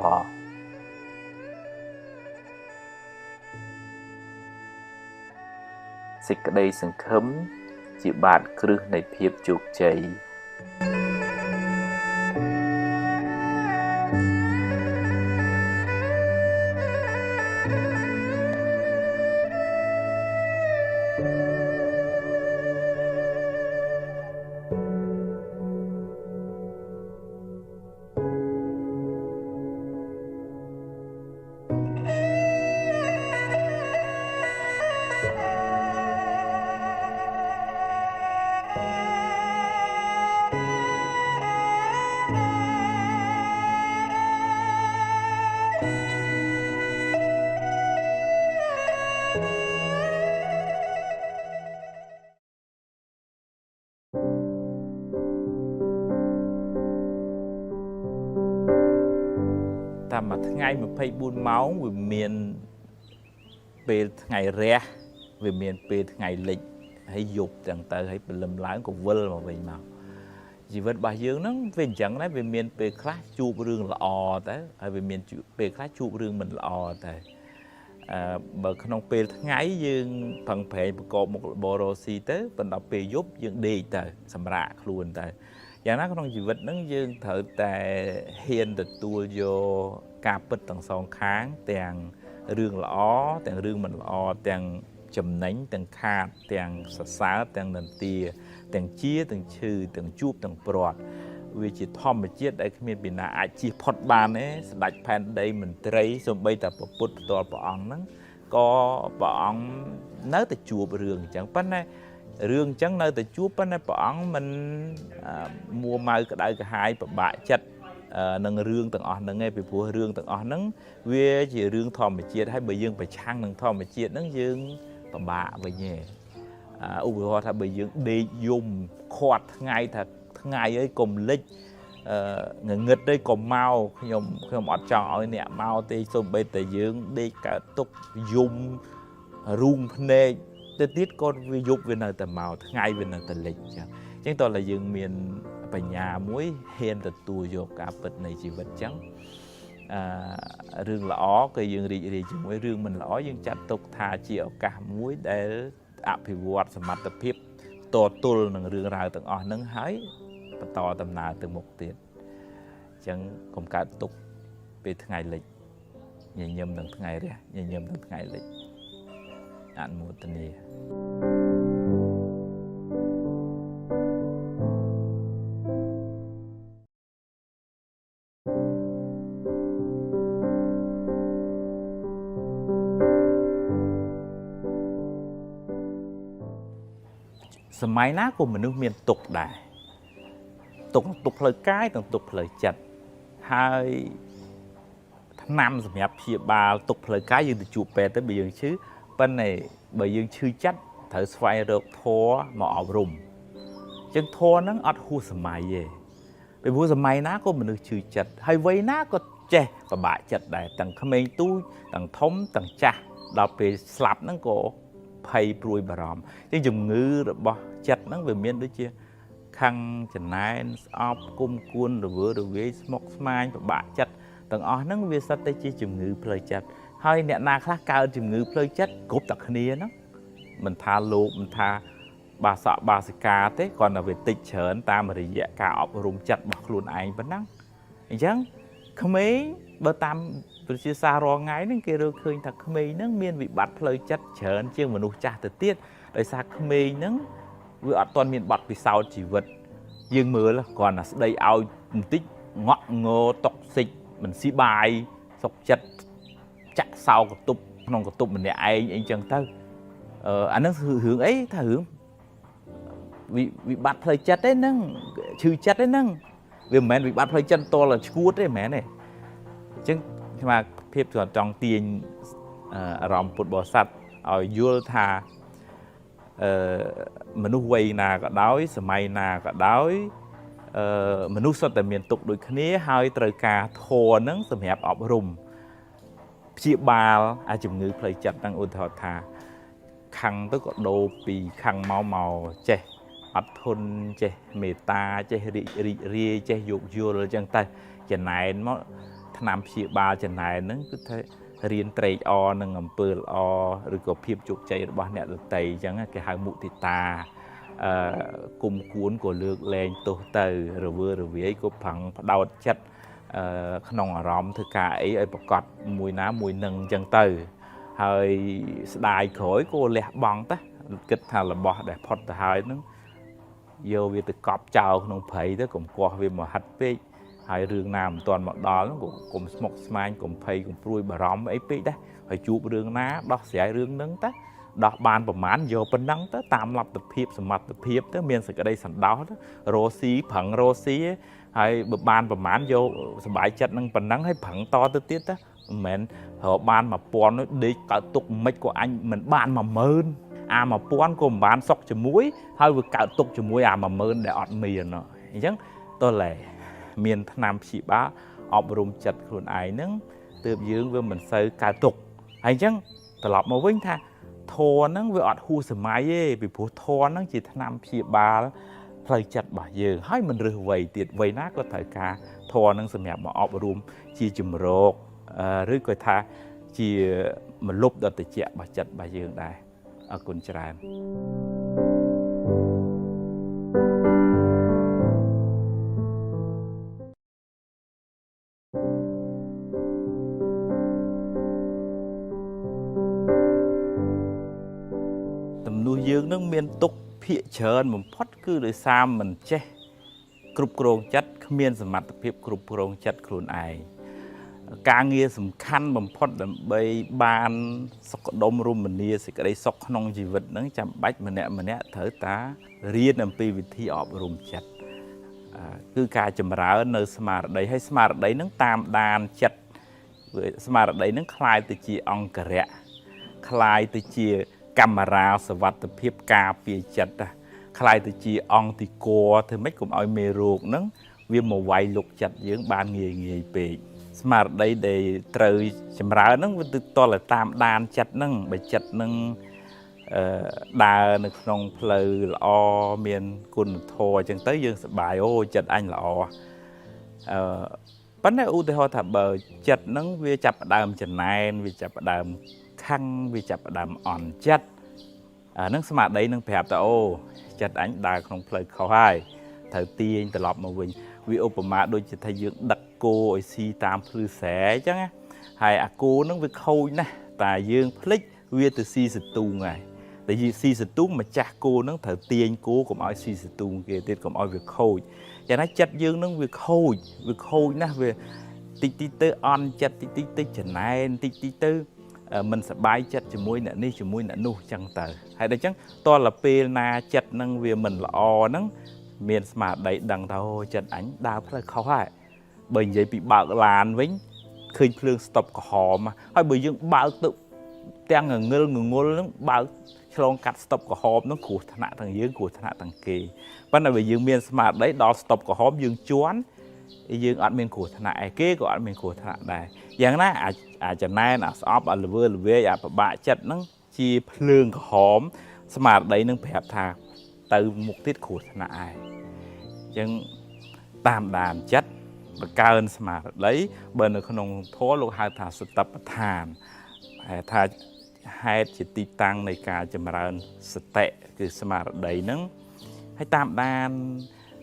សេចក្តីសង្ឃឹមជាបាតគ្រឹះនៃភាពជោគជ័យតាមមួយថ្ងៃ24ម៉ោងវាមានពេលថ្ងៃរះវាមានពេលថ្ងៃលិចហើយយប់ទាំងទៅហើយព្រលឹមឡើងក៏វិលមកវិញមកជីវិតរបស់យើងហ្នឹងវាអញ្ចឹងដែរវាមានពេលខ្លះជួបរឿងល្អទៅហើយវាមានពេលខ្លះជួបរឿងមិនល្អទៅបើក្នុងពេលថ្ងៃយើងប្រឹងប្រែងប្រកបមុខរបររកស៊ីទៅប៉ុន្តែពេលយប់យើងដេកទៅសម្រាកខ្លួនទៅយ៉ាងណាក្នុងជីវិតហ្នឹងយើងត្រូវតែហ៊ានទទួលយកការពិតទាំងសងខាងទាំងរឿងល្អទាំងរឿងមិនល្អទាំងចំណេញទាំងខាតទាំងសរសើរទាំងនិន្ទាទាំងជាទាំងឈឺទាំងជួបទាំងព្រាត់វាជាធម្មជាតិដែលគ្មានពីណាអាចជៀសផុតបានទេស្ដេចផែនដីមន្ត្រីសូម្បីតែព្រះពុទ្ធផ្ទាល់ព្រះអង្គហ្នឹងក៏ព្រះអង្គនៅតែជួបរឿងអញ្ចឹងប៉ុន្តែរឿងអញ្ចឹងនៅតែជួបប៉ុន្តែព្រះអង្គមិនមួម៉ៅក្តៅក្រហាយពិបាកចិត្តនឹងរឿងទាំងអស់ហ្នឹងឯងពីព្រោះរឿងទាំងអស់ហ្នឹងវាជារឿងធម្មជាតិហើយបើយើងប្រឆាំងនឹងធម្មជាតិហ្នឹងយើងពិបាកវិញឯងឧបមាថាបើយើងដេកយំខាត់ថ្ងៃថាថ្ងៃអីកុំលិចងងឹតទេកុំមកខ្ញុំអត់ចង់ឲ្យអ្នកមកទេសូម្បីតែយើងដេកកើតទុកយំរូងភ្នែកទៅទៀតក៏វាយប់វានៅតែមកថ្ងៃវានៅតែលិចចឹងអញ្ចឹងតើតែយើងមានបញ្ញាមួយហ៊ានទទួលយកការពិតនៃជីវិតចឹងរឿងល្អក៏យើងរីករាយជាមួយរឿងមិនល្អយើងចាត់ទុកថាជាឱកាសមួយដែលអភិវឌ្ឍសមត្ថភាពតទល់នឹងរឿងរ៉ាវទាំងអស់ហ្នឹងហើយបន្តដំណើរទៅមុខទៀតអញ្ចឹងកុំកើតទុកពេលថ្ងៃលិចញញឹមនឹងថ្ងៃរះញញឹមនឹងថ្ងៃលិចអនុមោទនា សម័យណាក៏មនុស្សមានទុក្ខដែរទុក្ខទុក្ខផ្លូវកាយទាំងទុក្ខផ្លូវចិត្តហើយថ្នាំសម្រាប់ព្យាបាលទុក្ខផ្លូវកាយយើងទៅជួបពេទ្យទៅបើយើងឈឺប៉ុន្តែបើយើងឈឺចិត្តត្រូវស្វែងរកធម៌មកអប់រំអញ្ចឹងធម៌ហ្នឹងអត់ហួសសម័យទេពីព្រោះសម័យណាក៏មនុស្សឈឺចិត្តហើយវ័យណាក៏ចេះពិបាកចិត្តដែរទាំងក្មេងទូចទាំងធំទាំងចាស់ដល់ពេលស្លាប់ហ្នឹងក៏ភ័យព្រួយបារម្ភអញ្ចឹងជំងឺរបស់ចិត្តហ្នឹងវាមានដូចជាខឹងចំណែនស្អប់គុំគួនរវើរវាយស្មុគស្មាញពិបាកចិត្តទាំងអស់ហ្នឹងវាសុទ្ធតែជាជំងឺផ្លូវចិត្តហើយអ្នកណាខ្លះកើតជំងឺផ្លូវចិត្តគ្រប់តែគ្នាហ្នឹងមិនថាលោកមិនថាបាសកបាសិកាទេគ្រាន់តែវាតិចច្រើនតាមរយៈការអប់រំចិត្តរបស់ខ្លួនឯងប៉ុណ្ណឹងអញ្ចឹងក្មេងបើតាមប្រជាសាស្ត្ររាល់ថ្ងៃហ្នឹងគេរកឃើញថាក្មេងហ្នឹងមានវិបត្តិផ្លូវចិត្តច្រើនជាងមនុស្សចាស់ទៅទៀតដោយសារក្មេងហ្នឹងវាអត់ទាន់មានបទពិសោធន៍ជីវិតយើងមើលគ្រាន់តែស្ដីឲ្យបន្តិចងក់ងរតុកសិចមិនស៊ីបាយសុកចិត្តចាក់សោកន្ទប់ក្នុងកន្ទប់ម្នាក់ឯងអីចឹងទៅអាហ្នឹងរឿងអីថារឿងវិបត្តិផ្លូវចិត្តទេហ្នឹងឈឺចិត្តទេហ្នឹងវាមិនមែនវិបត្តិផ្លូវចិត្តតលឈួតទេមិនមែនទេអញ្ចឹងស្មាភាពចង់ទាញអារម្មណ៍ពុទ្ធបរិស័ទឲ្យយល់ថាមនុស្សវ័យណាក៏ដោយសម័យណាក៏ដោយមនុស្សសុទ្ធតែមានទុក្ខដូចគ្នាហើយត្រូវការធម៌ហ្នឹងសម្រាប់អប់រំព្យាបាលអាជំងឺផ្លូវចិត្តហ្នឹងឧទាហរណ៍ថាខឹងទៅក៏ដូរពីខឹងមកចេះអត់ធន់ចេះមេត្តាចេះរីករាយចេះយោគយល់អញ្ចឹងទៅចំណែនមកថ្នាំព្យាបាលចំណែនហ្នឹងគឺថារៀនត្រេកអរនឹងអំពើល្អឬក៏ភាពជោគជ័យរបស់អ្នកដទៃអញ្ចឹងគេហៅមុទិតាគុំគួនក៏លើកលែងទោសទៅរវើរវាយក៏ប្រឹងផ្ដោតចិត្តក្នុងអារម្មណ៍ធ្វើការអីឲ្យប្រកបមួយណាមួយនឹងអញ្ចឹងទៅហើយស្ដាយក្រោយក៏លះបង់ទៅគិតថារបស់ដែលផុតទៅហើយហ្នឹងយកវាទៅកប់ចោលក្នុងព្រៃទៅកុំកោះវាមកហិតពេកហើយរឿងណាមិនទាន់មកដល់ហ្នឹងក៏កុំស្មុគស្មាញកុំភ័យកុំព្រួយបារម្ភអីពេកដែរហើយជួបរឿងណាដោះស្រាយរឿងហ្នឹងទៅដោះបានប្រមាណយកប៉ុណ្ណឹងទៅតាមលទ្ធភាពសមត្ថភាពទៅមានសេចក្តីសន្តោសទៅរស់ស៊ីប្រឹងរស់ស៊ីហើយបើបានប្រមាណយកសบายចិត្តនឹងប៉ុណ្ណឹងហើយប្រឹងតទៅទៀតទៅមិនមែនរកបាន1000នោះដេកកើតទុកមិនក៏អញមិនបាន10000អា1000ក៏មិនបានសុខជាមួយហើយវាកើតទុកជាមួយអា10000ដែលអត់មានអញ្ចឹងតើឡែមានថ្នាំព្យាបាលអប់រំចិត្តខ្លួនឯងហ្នឹងទើបយើងវាមិនសូវកើតទុកហើយអញ្ចឹងត្រឡប់មកវិញថាធម៌ហ្នឹងវាអត់ហួសសម័យទេពីព្រោះធម៌ហ្នឹងជាថ្នាំព្យាបាលផ្លូវចិត្តរបស់យើងហើយមិនរើសវ័យទៀតវ័យណាក៏ត្រូវការធម៌ហ្នឹងសម្រាប់មកអប់រំជាជំរកឬក៏ថាជាមលុបដ៏ត្រជាក់របស់ចិត្តរបស់យើងដែរអរគុណច្រើនទំនួសយើងនឹងមានទុក្ខភាគច្រើនបំផុតគឺដោយសារមិនចេះគ្រប់គ្រងចិត្តគ្មានសមត្ថភាពគ្រប់គ្រងចិត្តខ្លួនឯងការងារសំខាន់បំផុតដើម្បីបានសុខដុមរមនាសេចក្តីសុខក្នុងជីវិតហ្នឹងចាំបាច់ម្នាក់ម្នាក់ត្រូវតារៀនអំពីវិធីអប់រំចិត្តគឺការចម្រើននៅស្មារតីហើយស្មារតីហ្នឹងតាមដានចិត្តស្មារតីហ្នឹងក្លាយទៅជាអង្គរៈក្លាយទៅជាកាមេរ៉ាសុវត្ថិភាពការពារចិត្តក្លាយទៅជាអង្គទីគរធ្វើម៉េចកុំឲ្យមេរោគហ្នឹងវាមកវាយលុកចិត្តយើងបានងាយងាយពេកស្មារតីដែលត្រូវចម្រើនហ្នឹងវាទៅតតែតាមដានចិត្តហ្នឹងបើចិត្តហ្នឹងដើរនៅក្នុងផ្លូវល្អមានគុណធម៌អញ្ចឹងទៅយើងសប្បាយអូចិត្តអញល្អប៉ុន្តែឧទាហរណ៍ថាបើចិត្តហ្នឹងវាចាប់ផ្ដើមចំណែនវាចាប់ផ្ដើមខឹងវាចាប់ផ្ដើមអន់ចិត្តអាហ្នឹងស្មារតីនឹងប្រាប់ថាអូចិត្តអញដើរក្នុងផ្លូវខុសហើយត្រូវទាញត្រឡប់មកវិញវាឧបមាដូចជាថាយើងដឹកគោឲ្យស៊ីតាមភ្លឺស្រែអញ្ចឹងណាហើយអាគោហ្នឹងវាខូចណាស់តែយើងភ្លេចវាទៅស៊ីសទូងហើយតែស៊ីសទូងម្ចាស់គោហ្នឹងត្រូវទាញគោកុំឲ្យស៊ីសទូងគេទៀតកុំឲ្យវាខូចយ៉ាងណាចិត្តយើងហ្នឹងវាខូចណាស់វាតិចតិចទៅអន់ចិត្តតិចតិចទៅចំណែនតិចតិចទៅ មិនសប្បាយចិត្តជាមួយអ្នកនេះជាមួយអ្នកនោះចឹងទៅហើយដល់ចឹងតលពេលណាចិត្តនឹងវាមិនល្អហ្នឹងមានស្មារតីដឹងថាអូចិត្តអញដើរផ្លូវខុសហើយបើនិយាយពីបើកឡានវិញឃើញភ្លើងស្តុបក្រហមហើយបើយើងបើកទៅទាំងងងិលងងុលហ្នឹងបើកឆ្លងកាត់ស្តុបក្រហមហ្នឹងគ្រោះថ្នាក់ទាំងយើងគ្រោះថ្នាក់ទាំងគេប៉ុន្តែបើយើងមានស្មារតីដល់ស្តុបក្រហមយើងជន់យើងអត់មានគ្រោះថ្នាក់ឯគេក៏អត់មានគ្រោះថ្នាក់ដែរយ៉ាងណាអាចចំណែនអាស្អប់អាល្វើល្វាយអាពិបាកចិត្តហ្នឹងជាភ្លើងក្រហមស្មារតីនឹងប្រាប់ថាទៅមុខទៀតគ្រោះថ្នាក់ឯងអញ្ចឹងតាមដានចិត្តបង្កើនស្មារតីបើនៅក្នុងធម៌លោកហៅថាសតិប្បដ្ឋានហៅថាហេតុជាទីតាំងនៃការចម្រើនសតិគឺស្មារតីហ្នឹងហើយតាមដាន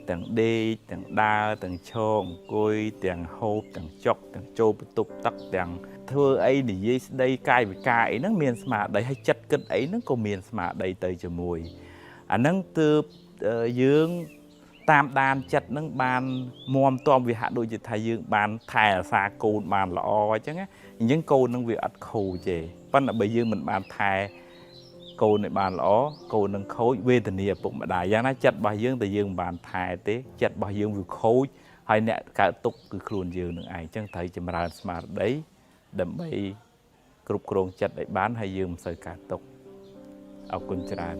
ទាំងដេកទាំងដើរទាំងឈរអង្គុយទាំងហូបទាំងចុកទាំងចូលបន្ទប់ទឹកទាំងធ្វើអីនិយាយស្ដីកាយវិការអីហ្នឹងមានស្មារតីហើយចិត្តគិតអីហ្នឹងក៏មានស្មារតីទៅជាមួយអាហ្នឹងទើបយើងតាមដានចិត្តហ្នឹងបានមមតំវាហាក់ដូចជាថាយើងបានថែរក្សាកូនបានល្អអញ្ចឹងណាអញ្ចឹងកូនហ្នឹងវាអត់ខូចទេប៉ុន្តែបើយើងមិនបានថែកូនឲ្យបានល្អកូននឹងខូចវេទនាឪពុកម្ដាយយ៉ាងណាចិត្តរបស់យើងតែយើងមិនបានថែទេចិត្តរបស់យើងវាខូចហើយអ្នកកើតទុក្ខគឺខ្លួនយើងនឹងឯងអញ្ចឹងត្រូវចម្រើនស្មារតីដើម្បីគ្រប់គ្រងចិត្តឲ្យបានហើយយើងមិនសូវកើតទុក្ខអរគុណច្រើន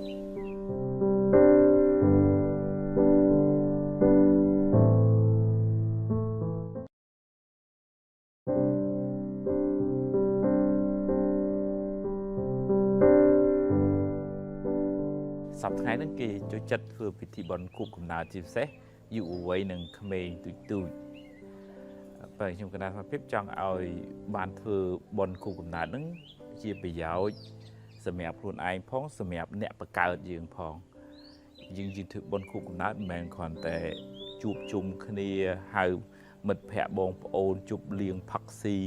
សប្តាហ៍ថ្ងៃហ្នឹងគេចូលចិត្តធ្វើពិធីបុណ្យខួបកំណើតជាពិសេសយុវវ័យនិងក្មេងទូចទូចបើខ្ញុំកណ្ដាលសភាពចង់ឲ្យបានធ្វើបុណ្យខួបកំណើតហ្នឹងជាប្រយោជន៍សម្រាប់ខ្លួនឯងផងសម្រាប់អ្នកបង្កើតយើងផងយើងធ្វើបុណ្យខួបកំណើតមិនមែនគ្រាន់តែជួបជុំគ្នាហៅមិត្តភ័ក្តិបងប្អូនជប់លៀងផឹកស៊ី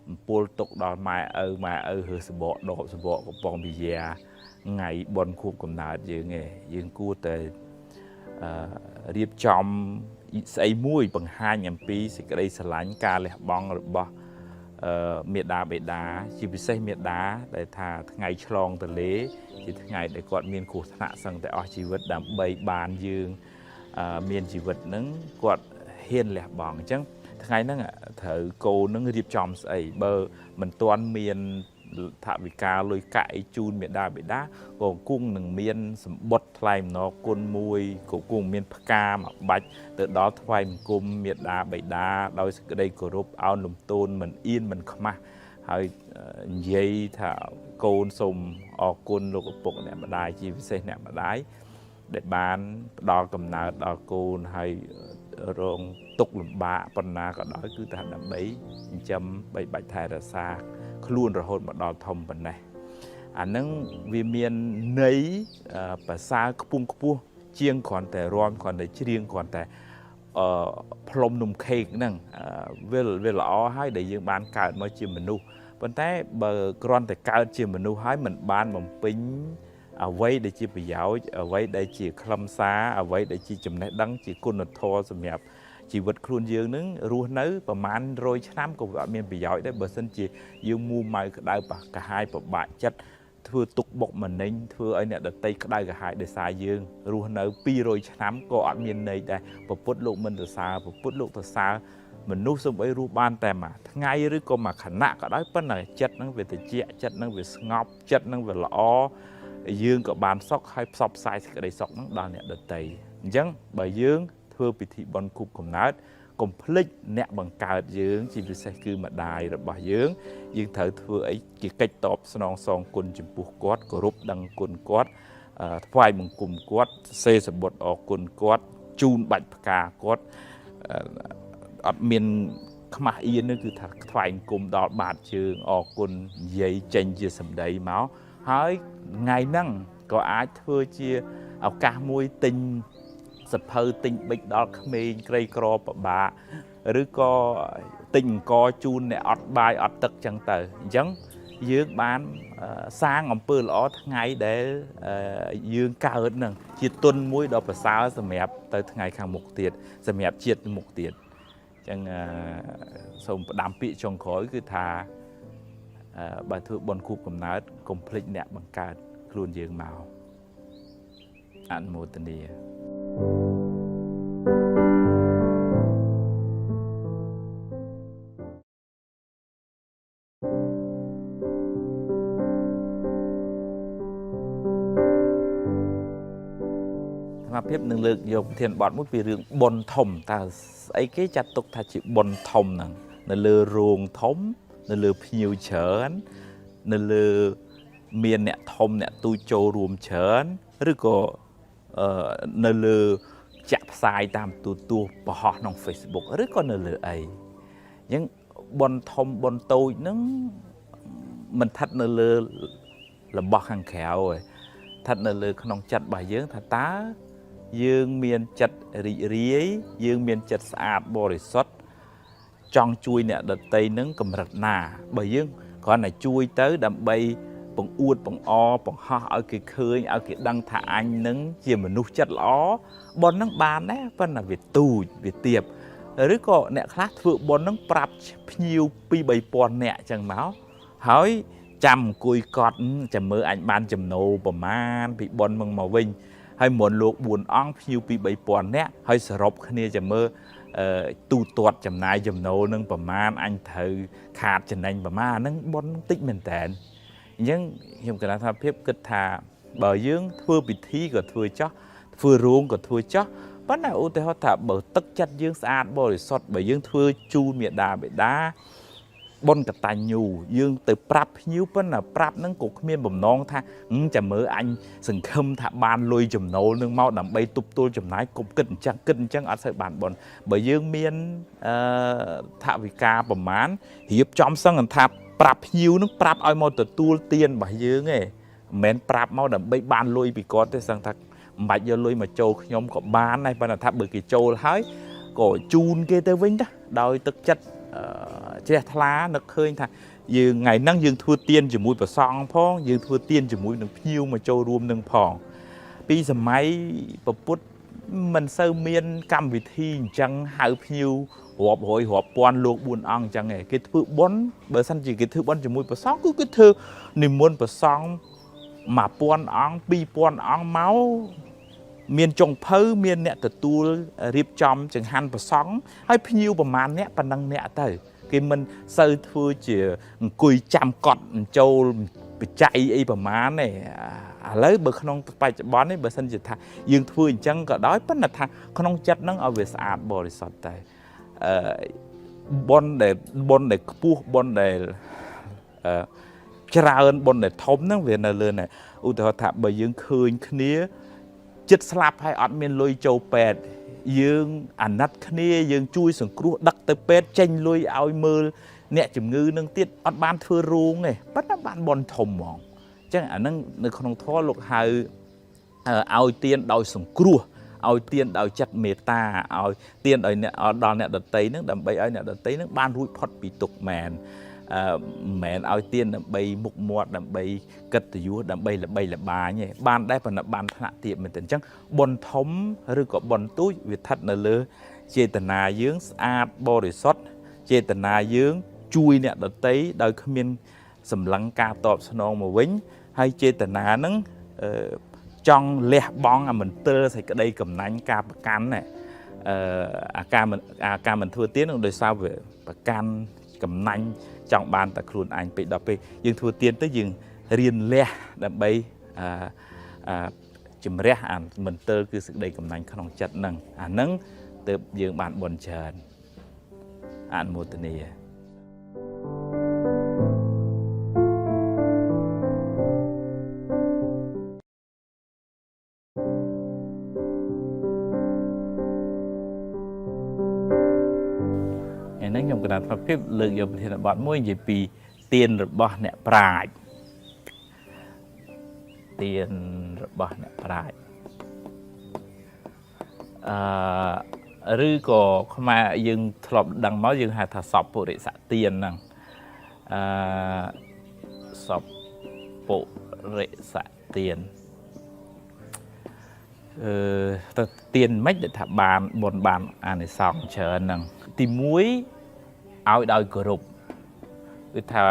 អំពូលទុកដល់ម៉ែឪម៉ែឪរើសបកដបសបកកំប៉ុងប៊ីយ៉ាថ្ងៃបុណ្យខួបកំណើតយើងឯងយើងគួរតែរៀបចំស្អីមួយបង្ហាញអំពីសេចក្តីស្រឡាញ់ការលះបង់របស់មេដាបេដាជាពិសេសមេដាដែលថាថ្ងៃឆ្លងទលេជាថ្ងៃដែលគាត់មានគ្រោះថ្នាក់សឹងតែអស់ជីវិតដើម្បីបានយើងមានជីវិតហ្នឹងគាត់ហ៊ានលះបង់អញ្ចឹងថ្ងៃហ្នឹងត្រូវកូនហ្នឹងរៀបចំស្អីបើមិនទាន់មានថវិកាលុយកាក់អីជូនមេដាបេដាក៏គង់នឹងមានសម្បត្តិថ្លែងអំណរគុណមួយក៏គង់មានផ្កាមួយបាច់ទៅដល់ថ្វាយបង្គំមេដាបេដាដោយសេចក្តីគោរពអោនលំទោនមិនអៀនមិនខ្មាស់ហើយនិយាយថាកូនសូមអរគុណលោកឪពុកអ្នកម្ដាយជាពិសេសអ្នកម្ដាយដែលបានផ្ដល់កំណើតដល់កូនហើយរងទុក្ខលំបាកប៉ុណ្ណាក៏ដោយគឺថាដើម្បីចិញ្ចឹមបីបាច់ថែរក្សាខ្លួនរហូតមកដល់ធំប៉ុណ្ណេះអាហ្នឹងវាមានន័យប្រសើរខ្ពង់ខ្ពស់ជាងគ្រាន់តែរាំគ្រាន់តែច្រៀងគ្រាន់តែផ្លុំនំខេកហ្នឹងវាល្អហើយដែលយើងបានកើតមកជាមនុស្សប៉ុន្តែបើគ្រាន់តែកើតជាមនុស្សហើយមិនបានបំពេញអ្វីដែលជាប្រយោជន៍អ្វីដែលជាខ្លឹមសារអ្វីដែលជាចំណេះដឹងជាគុណធម៌សម្រាប់ជីវិតខ្លួនយើងនឹងរស់នៅប្រហែល100ឆ្នាំក៏វាអត់មានប្រយោជន៍ដែរបើសិនជាយើងមួម៉ៅក្តៅកាហាយពិបាកចិត្តធ្វើទុកបុកម្នេញធ្វើឲ្យអ្នកដទៃក្តៅកាហាយដោយសារយើងរស់នៅ200ឆ្នាំក៏អត់មានន័យដែរព្រះពុទ្ធលោកមិនសរសើរព្រះពុទ្ធលោកសរសើរមនុស្សសូម្បីរស់បានតែមួយថ្ងៃឬក៏មួយខណៈក៏ដោយប៉ុន្តែចិត្តនឹងវាត្រជាក់ចិត្តនឹងវាស្ងប់ចិត្តនឹងវាល្អយើងក៏បានសុខហើយផ្សព្វផ្សាយសេចក្តីសុខនឹងដល់អ្នកដទៃអញ្ចឹងបើយើងធ្វើពិធីបុណ្យខួបកំណើតកុំភ្លេចអ្នកបង្កើតយើងជាពិសេសគឺម្ដាយរបស់យើងយើងត្រូវធ្វើអីជាកិច្ចតបស្នងសងគុណចំពោះគាត់គោរពដឹងគុណគាត់ថ្វាយបង្គំគាត់សេសម្បត្តិអរគុណគាត់ជូនបាច់ផ្កាគាត់អត់មានខ្មាស់អៀននោះគឺថាថ្វាយបង្គំដល់បាតជើងអរគុណនិយាយចេញជាសម្ដីមកហើយថ្ងៃហ្នឹងក៏អាចធ្វើជាឱកាសមួយទិញសភៅទិញប៊ិចដល់ក្មេងក្រីក្រពិបាកឬក៏ទិញអង្គជូនអ្នកអត់បាយអត់ទឹកចឹងទៅអញ្ចឹងយើងបានសាងអំពើល្អថ្ងៃដែលយើងកើតនឹងជាទុនមួយដ៏ប្រសើរសម្រាប់ទៅថ្ងៃខាងមុខទៀតសម្រាប់ជាតិមុខទៀតអញ្ចឹងសូមផ្ដាំពាក្យចុងក្រោយគឺថា បើធ្វើបុណ្យខួបកំណើតកុំភ្លេចអ្នកបង្កើតខ្លួនយើងមកអនុមោទនាភាពនឹងលើកយកប្រធានបទមួយពីរឿងបុណ្យធំតើស្អីគេចាត់ទុកថាជាបុណ្យធំហ្នឹងនៅលើរោងធំនៅលើភ្ញៀវច្រើននៅលើមានអ្នកធំអ្នកទូចចូលរួមច្រើនឬក៏នៅលើចាក់ផ្សាយតាមទូទស្សន៍បង្ហោះក្នុង Facebook ឬក៏នៅលើអីអញ្ចឹងបុណ្យធំបុណ្យតូចហ្នឹងមិនស្ថិតនៅលើរបស់ខាងក្រៅទេស្ថិតនៅលើក្នុងចិត្តរបស់យើងថាតើយើងមានចិត្តរីករាយយើងមានចិត្តស្អាតបរិសុទ្ធចង់ជួយអ្នកដទៃនឹងកម្រិតណាបើយើងគ្រាន់តែជួយទៅដើម្បីបង្អួតបង្អបង្ហោះឲ្យគេឃើញឲ្យគេដឹងថាអញនឹងជាមនុស្សចិត្តល្អបុណ្យនឹងបានដែរប៉ុន្តែវាទូចវាទាបឬក៏អ្នកខ្លះធ្វើបុណ្យនឹងប្រាប់ភ្ញៀវ2 3000នាក់ចឹងមកហើយចាំអង្គុយកត់ចាំមើលអញបានចំណូលប្រមាណពីបុណ្យមកមកវិញហើយមុនលោក4អង្គភ្ញៀវ2 3000នាក់ហើយសរុបគ្នាចាំមើលទូទាត់ចំណាយចំណូលនឹងប្រមាណអញត្រូវខាតចំណេញប្រមាណហ្នឹងបុណ្យតិចមែនតើអញ្ចឹងខ្ញុំគណៈថាភាពគិតថាបើយើងធ្វើពិធីក៏ធ្វើចោះធ្វើរោងក៏ធ្វើចោះប៉ុន្តែឧទាហរណ៍ថាបើទឹកចិត្តយើងស្អាតបរិសុទ្ធបើយើងធ្វើជូនមេដាបេដាបុណ្យកតញ្ញូយើងទៅប្រាប់ភ្ញៀវប៉ុន្តែប្រាប់នឹងក៏គ្មានបំណងថាចាំមើលអញសង្ឃឹមថាបានលុយចំណូលនឹងមកដើម្បីទប់ទល់ចំណាយគប់គិតអញ្ចឹងគិតអញ្ចឹងអត់សូវបានបុណ្យបើយើងមានថវិកាប្រមាណរៀបចំសឹងថាប្រាប់ភ្ញៀវនឹងប្រាប់ឲ្យមកទទួលទានរបស់យើងឯងមិនមែនប្រាប់មកដើម្បីបានលុយពីគាត់ទេសឹងថាមិនបាច់យកលុយមកចូលខ្ញុំក៏បានដែរប៉ុន្តែថាបើគេចូលហើយក៏ជូនគេទៅវិញដែរដោយទឹកចិត្តជ្រះថ្លានឹកឃើញថាយើងថ្ងៃហ្នឹងយើងធ្វើទានជាមួយព្រះសង្ឃផងយើងធ្វើទានជាមួយនឹងភ្ញៀវមកចូលរួមនឹងផងពីសម័យព្រះពុទ្ធមិនសូវមានកម្មវិធីអញ្ចឹងហៅភ្ញៀវរាប់រយរាប់ពាន់លោក4អង្គអញ្ចឹងឯងគេធ្វើបុណ្យបើសិនជាគេធ្វើបុណ្យជាមួយព្រះសង្ឃគឺគេធ្វើនិមន្តព្រះសង្ឃ1000អង្គ2000អង្គមកមានចុងភៅមានអ្នកទទួលរៀបចំចង្ហាន់ព្រះសង្ឃហើយភ្ញៀវប្រមាណអ្នកប៉ុណ្ណឹងអ្នកទៅគេមិនសូវធ្វើជាអង្គុយចាំកត់ចូលបច្ច័យអីប្រមាណទេឥឡូវបើក្នុងបច្ចុប្បន្ននេះបើសិនជាថាយើងធ្វើអញ្ចឹងក៏ដោយប៉ុន្តែថាក្នុងចិត្តហ្នឹងឲ្យវាស្អាតបរិសុទ្ធតែបុណ្យដែលខ្ពស់បុណ្យដែលច្រើនបុណ្យដែលធំហ្នឹងវានៅលើនេះឧទាហរណ៍ថាបើយើងឃើញគ្នាចិត្តស្លាប់ហើយអត់មានលុយចូលពេទ្យយើងអាណិតគ្នាយើងជួយសង្គ្រោះដឹកទៅពេទ្យចេញលុយឲ្យមើលអ្នកជំងឺនឹងទៀតអត់បានធ្វើរោងទេប៉ុន្តែបានបុណ្យធំហ្មងអញ្ចឹងអាហ្នឹងនៅក្នុងធម៌លោកហៅឲ្យទានដោយសង្គ្រោះឲ្យទានដោយចិត្តមេត្តាឲ្យទានឲ្យអ្នកដល់អ្នកដទៃនឹងដើម្បីឲ្យអ្នកដទៃនឹងបានរួចផុតពីទុក្ខមែនមិនមែនឲ្យទានដើម្បីមុខមាត់ដើម្បីកិត្តិយសដើម្បីល្បីល្បាញទេបានដែរប៉ុន្តែបានថ្នាក់ទាបមែនទេអញ្ចឹងបុណ្យធំឬក៏បុណ្យទូចវាស្ថិតនៅលើចេតនាយើងស្អាតបរិសុទ្ធចេតនាយើងជួយអ្នកដទៃដោយគ្មានសម្លឹងការតបស្នងមកវិញហើយចេតនានឹងចង់លះបង់អាមន្ទិលសេចក្តីកំណាញ់ការប្រកាន់ណាអាការមិនធ្វើទាននឹងដោយសារវាប្រកាន់កំណាញ់ចង់បានតែខ្លួនឯងពេកដល់ពេលយើងធ្វើទានទៅយើងរៀនលះដើម្បីជំរះអាមន្ទិលគឺសេចក្តីកំណាញ់ក្នុងចិត្តហ្នឹងអាហ្នឹងទើបយើងបានបុណ្យច្រើនអនុមោទនាថ្ងៃនេះខ្ញុំកណាត់ភាពលើកយកប្រធានបទមួយនិយាយពីទានរបស់អ្នកប្រាជ្ញទានរបស់អ្នកប្រាជ្ញឬក៏ខ្មែរយើងធ្លាប់ដឹងមកយើងហៅថាសពពុរិសទានហ្នឹងសពពុរិសទានទៅទានមិនដែលថាបានបុណ្យបានអានិសង្សច្រើនហ្នឹងទី1ឲ្យដោយគោរពគឺថា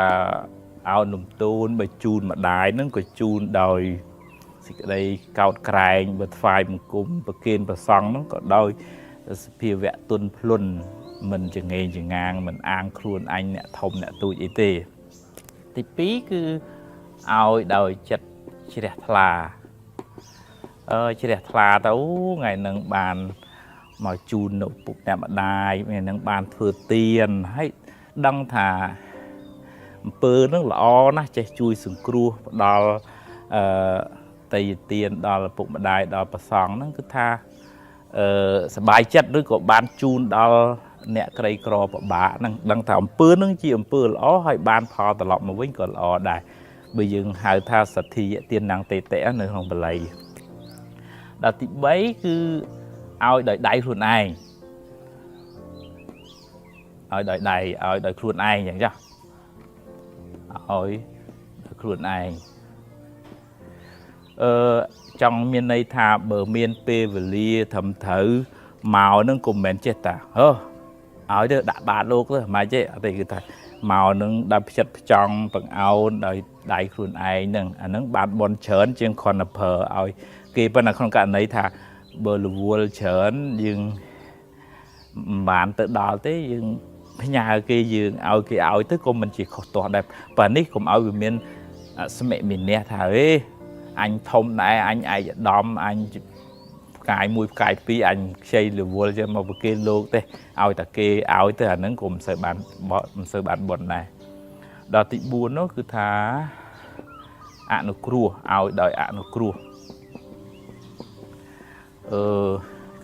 ឲ្យនំទូនបើជូនម្ដាយហ្នឹងក៏ជូនដោយសេចក្តីកោតក្រែងបើថ្វាយបង្គំប្រគេនព្រះសង្ឃហ្នឹងក៏ដោយសភាវៈទុនភ្លុនមិនចងេងចងាងមិនអាងខ្លួនអញអ្នកធំអ្នកទូចអីទេទី2គឺឲ្យដោយចិត្តជ្រះថ្លាជ្រះថ្លាទៅថ្ងៃហ្នឹងបានមកជូននៅពុកអ្នកម្ដាយថ្ងៃហ្នឹងបានធ្វើទានហើយដឹងថាអំពើហ្នឹងល្អណាស់ចេះជួយសង្គ្រោះផ្ដល់អឺតេយទានដល់ឪពុកម្ដាយដល់ព្រះសង្ឃហ្នឹងគឺថាសบายចិត្តឬក៏បានជូនដល់អ្នកក្រីក្រពិបាកហ្នឹងដឹងថាអំពើហ្នឹងជាអំពើល្អហើយបានផលត្រឡប់មកវិញក៏ល្អដែរបើយើងហៅថាសទ្ធាទាននំតេតិនៅក្នុងបាលីដល់ទី3គឺឲ្យដោយដៃខ្លួនឯងឲ្យដោយដៃឲ្យដោយខ្លួនឯងអញ្ចឹងចុះឲ្យដោយខ្លួនឯងចង់មានន័យថាបើមានពេលវេលាត្រឹមត្រូវមកនឹងក៏មិនមែនចេះតាហឺឲ្យទៅដាក់បាតលោកទៅមិនទេអត់ទេគឺថាមកនឹងដល់ផ្ចិតផ្ចង់បង្អោនដោយដៃខ្លួនឯងហ្នឹងអាហ្នឹងបានបនច្រើនជាងគ្រាន់តែប្រើឲ្យគេប៉ុន្តែក្នុងករណីថាបើរវល់ច្រើនយើងមិនបានទៅដល់ទេយើងផ្ញើគេយើងឲ្យគេឲ្យទៅក៏មិនជាខុសទាស់ដែរបើនេះកុំឲ្យវាមានស្មិមានះថាអេអញធំដែរអញឯកឧត្តមអញផ្កាយ1ផ្កាយ2អញខ្ចីរវល់ចឹងមកប្រគេនលោកទេឲ្យតែគេឲ្យទៅអាហ្នឹងក៏មិនសូវបានបុណ្យដែរដល់ទី4នោះគឺថាអនុគ្រោះឲ្យដោយអនុគ្រោះ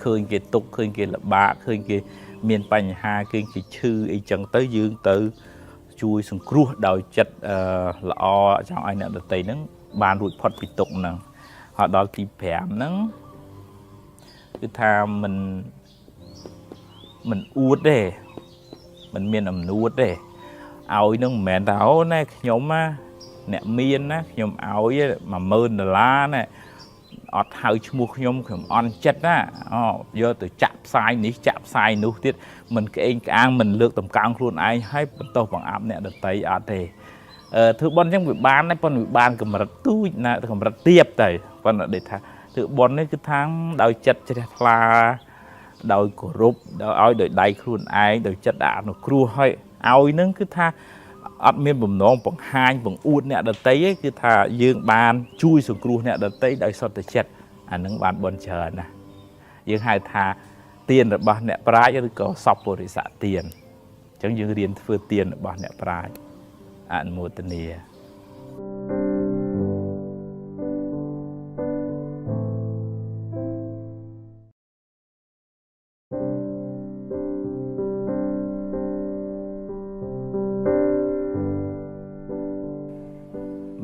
ឃើញគេទុកឃើញគេលំបាកឃើញគេមានបញ្ហាឃើញគេឈឺអីចឹងទៅយើងទៅជួយសង្គ្រោះដោយចិត្តល្អចង់ឲ្យអ្នកដទៃហ្នឹងបានរួចផុតពីទុក្ខហ្នឹងហើយដល់ទី5ហ្នឹងគឺថាមិនអួតទេមិនមានអំនួតទេឲ្យនឹងមិនមែនថាអូណែខ្ញុំណាអ្នកមានណាខ្ញុំឲ្យ10000ដុល្លារណែអត់ហៅឈ្មោះខ្ញុំខ្ញុំអន់ចិត្តណាអូយកទៅចាក់ផ្សាយនេះចាក់ផ្សាយនោះទៀតមិនក្អេងក្អាងមិនលើកតម្កើងខ្លួនឯងឲ្យបន្តបង្អាប់អ្នកដតីអត់ទេធ្វើបុណ្យអញ្ចឹងវាបានដែរប៉ុន្តែវាបានកម្រិតទូចណាកម្រិតទាបទៅប៉ុន្តែដូចថាធ្វើបុណ្យនេះគឺថាដោយចិត្តជ្រះថ្លាដោយគោរពដោយឲ្យដោយដៃខ្លួនឯងដោយចិត្តអនុគ្រោះឲ្យឲ្យនឹងគឺថាអត់មានបំណងបង្ហាញបង្អួតអ្នកដតីទេគឺថាយើងបានជួយសង្គ្រោះអ្នកដតីដោយសុទ្ធតែចិត្តអានឹងបានបុណ្យច្រើនណាស់យើងហៅថាទានរបស់អ្នកប្រាជ្ញឬក៏សពពុរិសទានអញ្ចឹងយើងរៀនធ្វើទានរបស់អ្នកប្រាជ្ញអនុមោទនា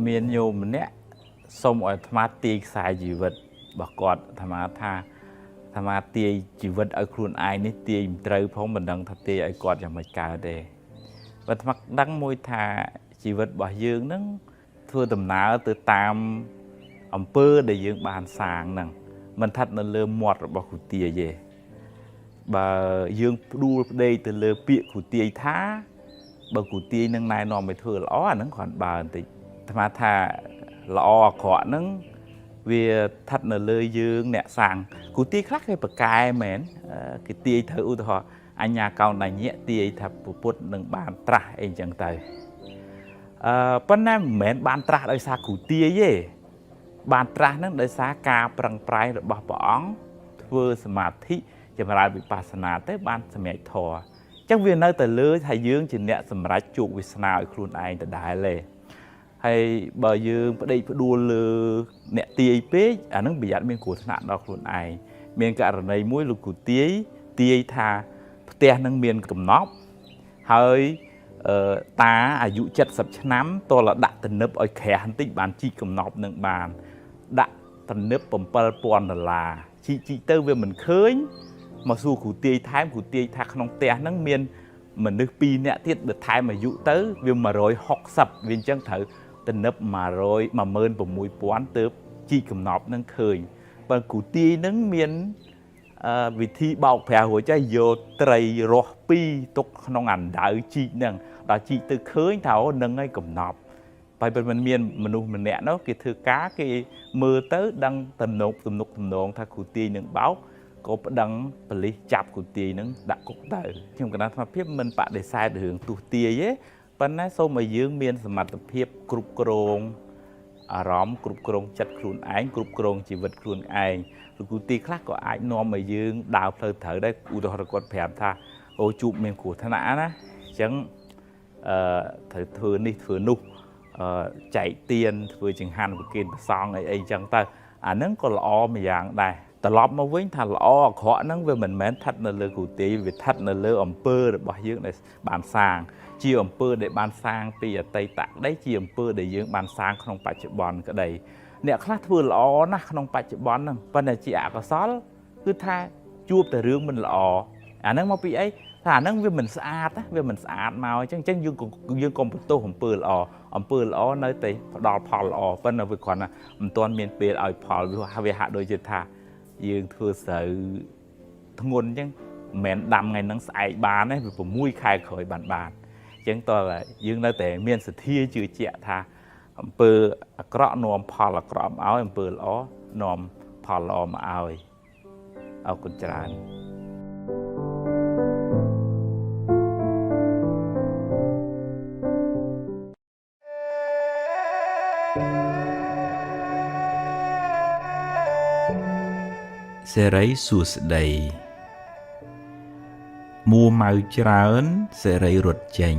មានញោមម្នាក់សូមឲ្យអាត្មាទាយខ្សែជីវិតរបស់គាត់អាត្មាថាអាត្មាទាយជីវិតឲ្យខ្លួនឯងនេះទាយមិនត្រូវផងមិនដឹងថាទាយឲ្យគាត់យ៉ាងម៉េចកើតទេបើអាត្មាដឹងមួយថាជីវិតរបស់យើងហ្នឹងធ្វើដំណើរទៅតាមអំពើដែលយើងបានសាងហ្នឹងមិនស្ថិតនៅលើមាត់របស់គ្រូទាយទេបើយើងផ្ដួលផ្ដេកទៅលើពាក្យគ្រូទាយថាបើគ្រូទាយនឹងណែនាំឲ្យធ្វើល្អអាហ្នឹងគ្រាន់បើបន្តិចអាត្មាថាល្អអាក្រក់ហ្នឹងវាស្ថិតនៅលើយើងអ្នកសាងគ្រូទាយខ្លះគេប្រកែមែនគេទាយត្រូវឧទាហរណ៍អញ្ញាកោណញ្ញៈទាយថាពុទ្ធនឹងបានត្រាស់អីចឹងទៅប៉ុន្តែមិនមែនបានត្រាស់ដោយសារគ្រូទាយទេបានត្រាស់ហ្នឹងដោយសារការប្រឹងប្រែងរបស់ព្រះអង្គធ្វើសមាធិចម្រើនវិបស្សនាទៅបានសម្រេចធម៌អញ្ចឹងវានៅតែលើថាយើងជាអ្នកសម្រេចជោគវាសនាឲ្យខ្លួនឯងដដែលទេហើយបើយើងប្តេជ្ញាផ្ដួលលើអ្នកទាយពេកអាហ្នឹងប្រយ័ត្នមានគ្រោះថ្នាក់ដល់ខ្លួនឯងមានករណីមួយលោកគ្រូទាយទាយថាផ្ទះនឹងមានកំណប់ហើយតាអាយុ70ឆ្នាំតលដាក់ទំនឹបឲ្យក្រាស់បន្តិចបានជីកកំណប់នឹងបានដាក់ទំនឹប7000ដុល្លារជីកទៅវាមិនឃើញមកសួរគ្រូទាយថែមគ្រូទាយថាក្នុងផ្ទះហ្នឹងមានមនុស្ស2នាក់ទៀតបើថែមអាយុទៅវា160វាអញ្ចឹងត្រូវទំនឹប116,000ទើបជីកកំណប់នឹងឃើញបើគ្រូទាយនឹងមានវិធីបោកប្រាស់រួចហើយយកត្រីរស់2ទុកក្នុងអណ្ដៅជីកហ្នឹងដល់ជីកទៅឃើញថាអូនឹងហើយកំណប់ បែបមិនមានមនុស្សម្នាក់នោះគេធ្វើការគេមើលទៅដឹងទំនុកទំនុកទំនងថាគ្រូទាយនឹងបោកក៏ប្តឹងប៉ូលីសចាប់គ្រូទាយនឹងដាក់គុកទៅខ្ញុំកណ្ដាលអាត្មាភាពមិនបដិសេធរឿងទស្សទាយទេប៉ុន្តែសូមឲ្យយើងមានសមត្ថភាពគ្រប់គ្រងអារម្មណ៍គ្រប់គ្រងចិត្តខ្លួនឯងគ្រប់គ្រងជីវិតខ្លួនឯងលោកគ្រូទាយខ្លះក៏អាចនាំឲ្យយើងដើរផ្លូវត្រូវដែរឧទាហរណ៍គាត់ប្រាប់ថាអូជួបមានគ្រោះថ្នាក់ណាអញ្ចឹងត្រូវធ្វើនេះធ្វើនោះចែកទៀនធ្វើចង្ហាន់ប្រគេនព្រះសង្ឃអីអីចឹងទៅអាហ្នឹងក៏ល្អមួយយ៉ាងដែរត្រឡប់មកវិញថាល្អអាក្រក់ហ្នឹងវាមិនមែនស្ថិតនៅលើគ្រូទាយវាស្ថិតនៅលើអំពើរបស់យើងដែលបានសាងជាអំពើដែលបានសាងពីអតីតក្តីជាអំពើដែលយើងបានសាងក្នុងបច្ចុប្បន្នក្តីអ្នកខ្លះធ្វើល្អណាស់ក្នុងបច្ចុប្បន្នហ្នឹងប៉ុន្តែជាអកុសលគឺថាជួបតែរឿងមិនល្អអាហ្នឹងមកពីអីថាអាហ្នឹងវាមិនស្អាតវាមិនស្អាតមកអញ្ចឹងយើងកុំបន្ទោសអំពើល្អអំពើល្អនៅតែផ្ដល់ផលល្អប៉ុន្តែវាគ្រាន់តែមិនទាន់មានពេលឲ្យផលវាហាក់ដូចជាថាយើងធ្វើស្រូវធ្ងន់អញ្ចឹងមិនមែនដាំថ្ងៃហ្នឹងស្អែកបានទេវា6ខែក្រោយបានអញ្ចឹងតើយើងនៅតែមានសទ្ធាជឿជាក់ថាអំពើអាក្រក់នាំផលអាក្រក់មកឲ្យអំពើល្អនាំផលល្អមកឲ្យអរគុណច្រើនសេរីសួស្តីមួម៉ៅច្រើនសេរីរត់ចេញ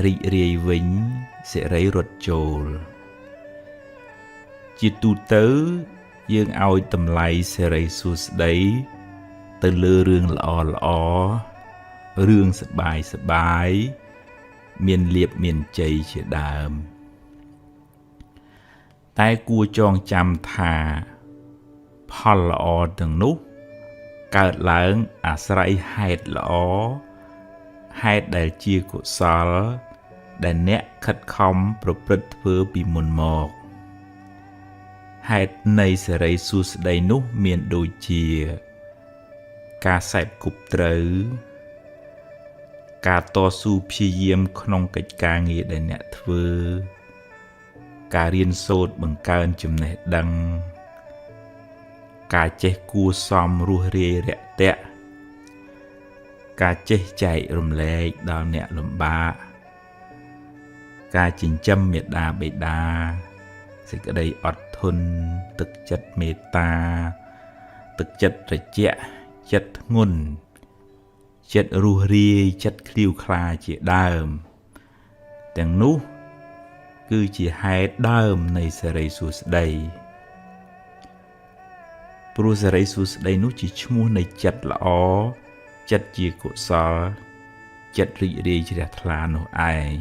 រីករាយវិញសេរីរត់ចូលជាទូទៅយើងឲ្យតម្លៃសេរីសួស្តីទៅលើរឿងល្អល្អរឿងសប្បាយសប្បាយមានលាភមានជ័យជាដើមតែគួរចងចាំថាផលល្អទាំងនោះកើតឡើងអាស្រ័យហេតុល្អហេតុដែលជាកុសលដែលអ្នកខិតខំប្រព្រឹត្តធ្វើពីមុនមកហេតុនៃសេរីសួស្តីនោះមានដូចជាការសេពគប់ត្រូវការតស៊ូព្យាយាមក្នុងកិច្ចការងារដែលអ្នកធ្វើការរៀនសូត្របង្កើនចំណេះដឹងការចេះគួសមរស់រាយរាក់ទាក់ការចេះចែករំលែកដល់អ្នកលំបាកការចិញ្ចឹមមេដាបេដាសេចក្តីអត់ធន់ទឹកចិត្តមេត្តាទឹកចិត្តត្រជាក់ចិត្តធ្ងន់ចិត្តរស់រាយចិត្តឃ្លាវខ្លាជាដើមទាំងនោះគឺជាហេតុដើមនៃសេរីសួស្តីព្រោះសេរីសួស្តីនោះជាឈ្មោះនៃចិត្តល្អចិត្តជាកុសលចិត្តរីករាយជ្រះថ្លានោះឯង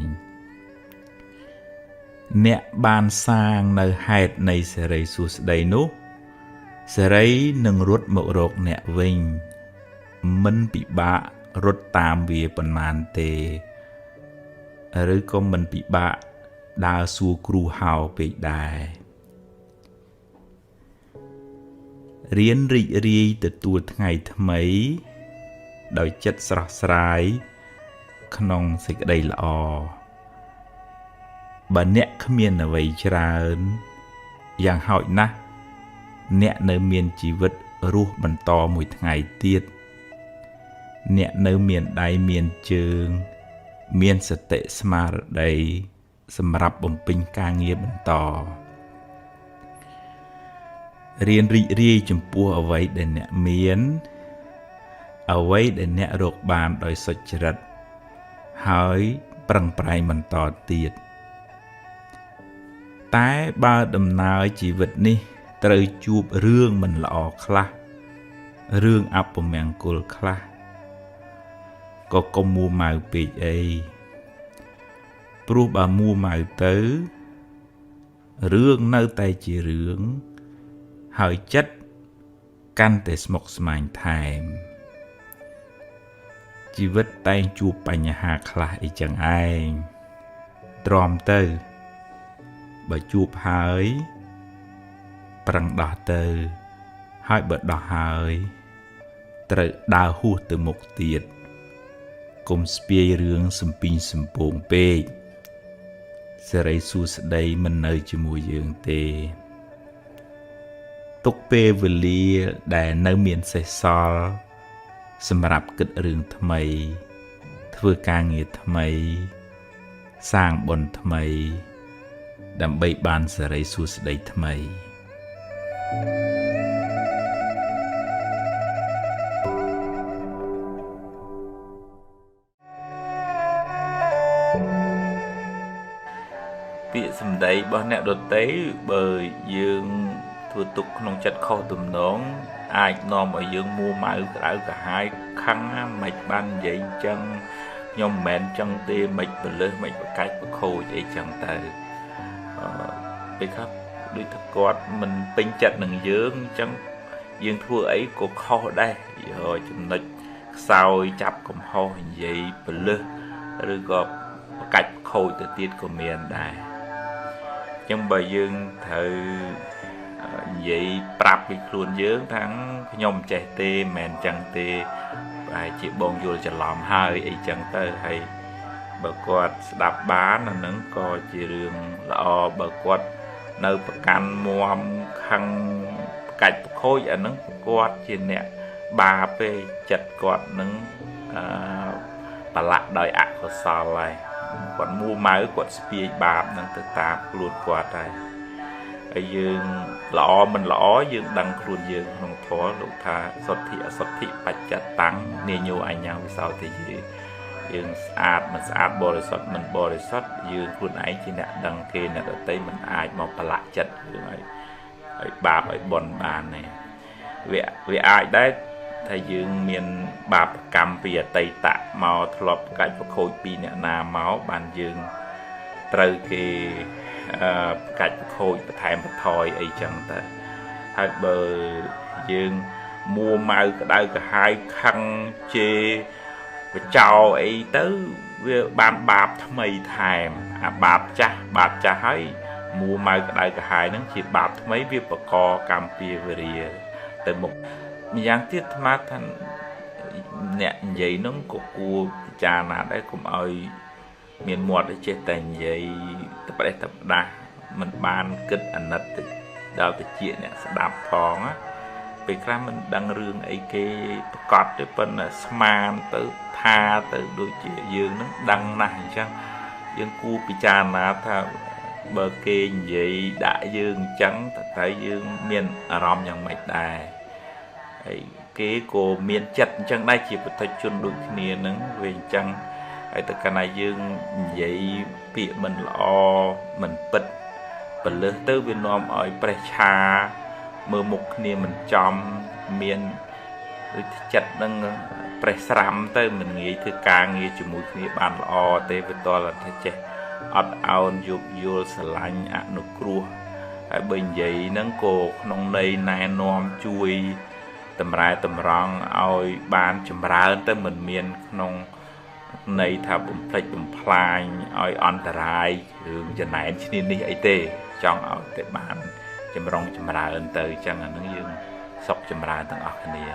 អ្នកបានសាងនៅហេតុនៃសេរីសួស្តីនោះសេរីនឹងរត់មករកអ្នកវិញមិនពិបាករត់តាមវាប៉ុន្មានទេឬក៏មិនពិបាកដើរសួរគ្រូហៅពេកដែររៀនរីករាយទទួលថ្ងៃថ្មីដោយចិត្តស្រស់ស្រាយក្នុងសេចក្តីល្អបើអ្នកគ្មានអ្វីច្រើនយ៉ាងហោចណាស់អ្នកនៅមានជីវិតរស់បន្តមួយថ្ងៃទៀតអ្នកនៅមានដៃមានជើងមានសតិស្មារតីសម្រាប់បំពេញការងារបន្តរៀនរីករាយចំពោះអ្វីដែលអ្នកមានអ្វីដែលអ្នករកបានដោយសុចរិតហើយប្រឹងប្រែងបន្តទៀតតែបើដំណើរជីវិតនេះត្រូវជួបរឿងមិនល្អខ្លះរឿងអពមង្គលខ្លះក៏កុំមួម៉ៅពេកអីព្រោះបើមួម៉ៅទៅរឿងនៅតែជារឿងហើយចិត្តកាន់តែស្មុគស្មាញថែមជីវិតតែងជួបបញ្ហាខ្លះអីចឹងឯងទ្រាំទៅបើជួបហើយប្រឹងដោះទៅហើយបើដោះហើយត្រូវដើរហួសទៅមុខទៀតកុំស្ពាយរឿងសំពីងសំពោងពេក សិរីសួស្តីមិននៅជាមួយយើងទេទុកពេលវេលាដែលនៅមានសេសសល់សម្រាប់គិតរឿងថ្មីធ្វើការងារថ្មីសាងបុណ្យថ្មីដើម្បីបានសិរីសួស្តីថ្មីពាក្យសម្ដីរបស់អ្នកដទៃបើយើងធ្វើទុកក្នុងចិត្តខុសទំនងអាចនាំឲ្យយើងមួម៉ៅក្តៅក្រហាយខឹងមិនបាននិយាយអញ្ចឹងខ្ញុំមិនមែនចឹងទេមិនបលឹះមិនបកាច់បខូចអីចឹងទៅពេលខ្លះដូចថាគាត់មិនពេញចិត្តនឹងយើងអញ្ចឹងយើងធ្វើអីក៏ខុសដែរចំណុចខ្សោយចាប់កំហុសនិយាយបលឹះឬក៏បកាច់បខូចទៅទៀតក៏មានដែរអញ្ចឹងបើយើងត្រូវនិយាយប្រាប់ពីខ្លួនយើងថាខ្ញុំមិនចេះទេមិនមែនចឹងទេប្រហែលជាបងយល់ច្រឡំហើយអីចឹងទៅហើយបើគាត់ស្ដាប់បានអានឹងក៏ជារឿងល្អបើគាត់នៅប្រកាន់មាំខឹងបកាច់បខូចអានឹងគាត់ជាអ្នកបាបទេចិត្តគាត់នឹងប្រឡាក់ដោយអកុសលហើយគាត់មួម៉ៅគាត់ស្ពាយបាបនឹងទៅតាមខ្លួនគាត់ហើយហើយយើងល្អមិនល្អយើងដឹងខ្លួនយើងក្នុងធម៌លោកថាសុទ្ធិអសុទ្ធិបច្ចតាំងនាញោអញ្ញវិសោទយេយើងស្អាតមិនស្អាតបរិសុទ្ធមិនបរិសុទ្ធយើងខ្លួនឯងជាអ្នកដឹងគេអ្នកដទៃមិនអាចមកប្រឡាក់ចិត្តយើងឲ្យបាបឲ្យបុណ្យបានទេវាអាចដែរថាយើងមានបាបកម្មពីអតីតមកធ្លាប់កាច់ប្រខូចពីអ្នកណាមកបានយើងត្រូវគេកាច់ប្រខូចបន្ថែមបន្ថយអីចឹងទៅហើយបើយើងមួម៉ៅក្តៅក្រហាយខឹងជេរបចោអីទៅវាបានបាបថ្មីថែមអាបាបចាស់បាបចាស់ហើយមួម៉ៅក្តៅក្រហាយហ្នឹងជាបាបថ្មីវាបកកម្មពៀវរាទៅមុខម្យ៉ាងទៀតអាត្មាថាអ្នកនិយាយហ្នឹងក៏គួរពិចារណាដែរកុំឲ្យមានមាត់ចេះតែនិយាយតប្រេះតផ្ដាស់មិនបានគិតអាណិតទៅដល់តិចអ្នកស្ដាប់ផងណាពេលខ្លះមិនដឹងរឿងអីគេប្រកាសទេប៉ុន្តែស្មានទៅថាទៅដូចជាយើងនឹងដឹងណាស់អញ្ចឹងយើងគួរពិចារណាថាបើគេនិយាយដាក់យើងអញ្ចឹងតើយើងមានអារម្មណ៍យ៉ាងម៉េចដែរហើយគេក៏មានចិត្តអញ្ចឹងដែរជាពុទ្ធជនដូចគ្នានឹងវាអញ្ចឹងហើយតែកាលណាយើងនិយាយពាក្យមិនល្អមិនពិតពលឹះទៅវានាំឲ្យប្រេះឆាមើលមុខគ្នាមិនចំមានដូចចិត្តនឹងប្រេះស្រាំទៅមិនងាយធ្វើការងារជាមួយគ្នាបានល្អទេវាតលថាចេះអត់ឱនយោគយល់ស្រឡាញ់អនុគ្រោះហើយបើនិយាយហ្នឹងក៏ក្នុងន័យណែនាំជួយតម្រែតម្រង់ឲ្យបានចម្រើនទៅមិនមានក្នុងន័យថាបំផ្លិចបំផ្លាញឲ្យអន្តរាយរឿងចំណែនឈ្នានេះអីទេចង់ឲ្យតែបានចម្រុងចម្រើនទៅអញ្ចឹងអានឹងយើងសុខចម្រើនទាំងអស់គ្នា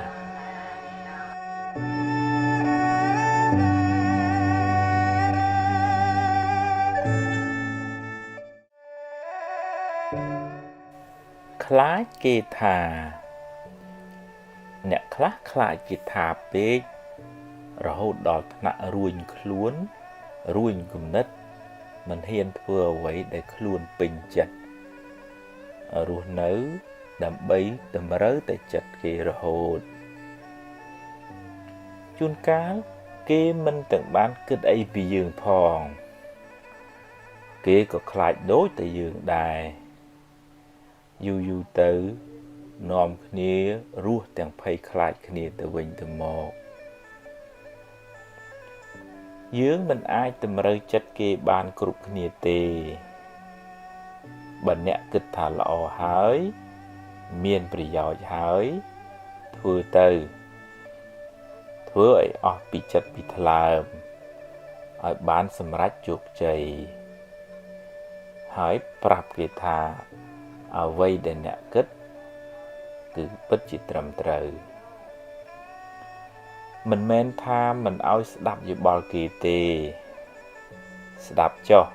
ខ្លាចគេថាអ្នកខ្លះខ្លាចគេថាពេករហូតដល់ថ្នាក់រួញខ្លួនរួញគំនិតមិនហ៊ានធ្វើអ្វីដែលខ្លួនពេញចិត្តរស់នៅដើម្បីតម្រូវតែចិត្តគេរហូតជួនកាលគេមិនទាំងបានគិតអីពីយើងផងគេក៏ខ្លាចដូចតែយើងដែរយូរយូរទៅនាំគ្នារស់ទាំងភ័យខ្លាចគ្នាទៅវិញទៅមកយើងមិនអាចតម្រូវចិត្តគេបានគ្រប់គ្នាទេបើអ្នកគិតថាល្អហើយមានប្រយោជន៍ហើយធ្វើទៅធ្វើឲ្យអស់ពីចិត្តពីថ្លើមឲ្យបានសម្រេចជោគជ័យហើយប្រាប់គេថាអ្វីដែលអ្នកគិតគឺពិតជាត្រឹមត្រូវមិនមែនថាមិនឲ្យស្ដាប់យោបល់គេទេស្ដាប់ចុះ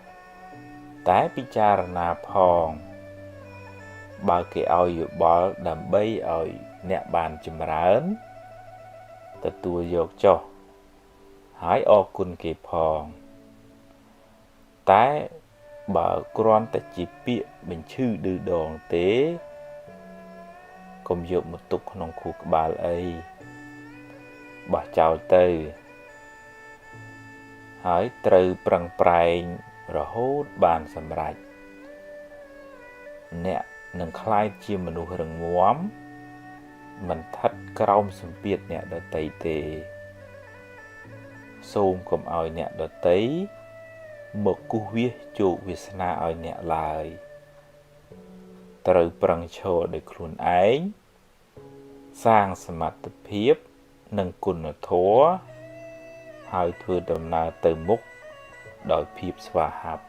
តែពិចារណាផងបើគេឲ្យយោបល់ដើម្បីឲ្យអ្នកបានចម្រើនទទួលយកចុះហើយអរគុណគេផងតែបើគ្រាន់តែជាពាក្យបញ្ឈឺឌឺដងទេកុំយកមកទុកក្នុងខួរក្បាលអីបោះចោលទៅហើយត្រូវប្រឹងប្រែងរហូតបានសម្រេចអ្នកនឹងក្លាយជាមនុស្សរឹងមាំមិនស្ថិតក្រោមសម្ពាធអ្នកដទៃទេសូមកុំឲ្យអ្នកដទៃមកគូសវាសជោគវាសនាឲ្យអ្នកឡើយត្រូវប្រឹងឈរដោយខ្លួនឯងសាងសមត្ថភាពនិងគុណធម៌ហើយធ្វើដំណើរទៅមុខដោយភាពស្វាហាប់។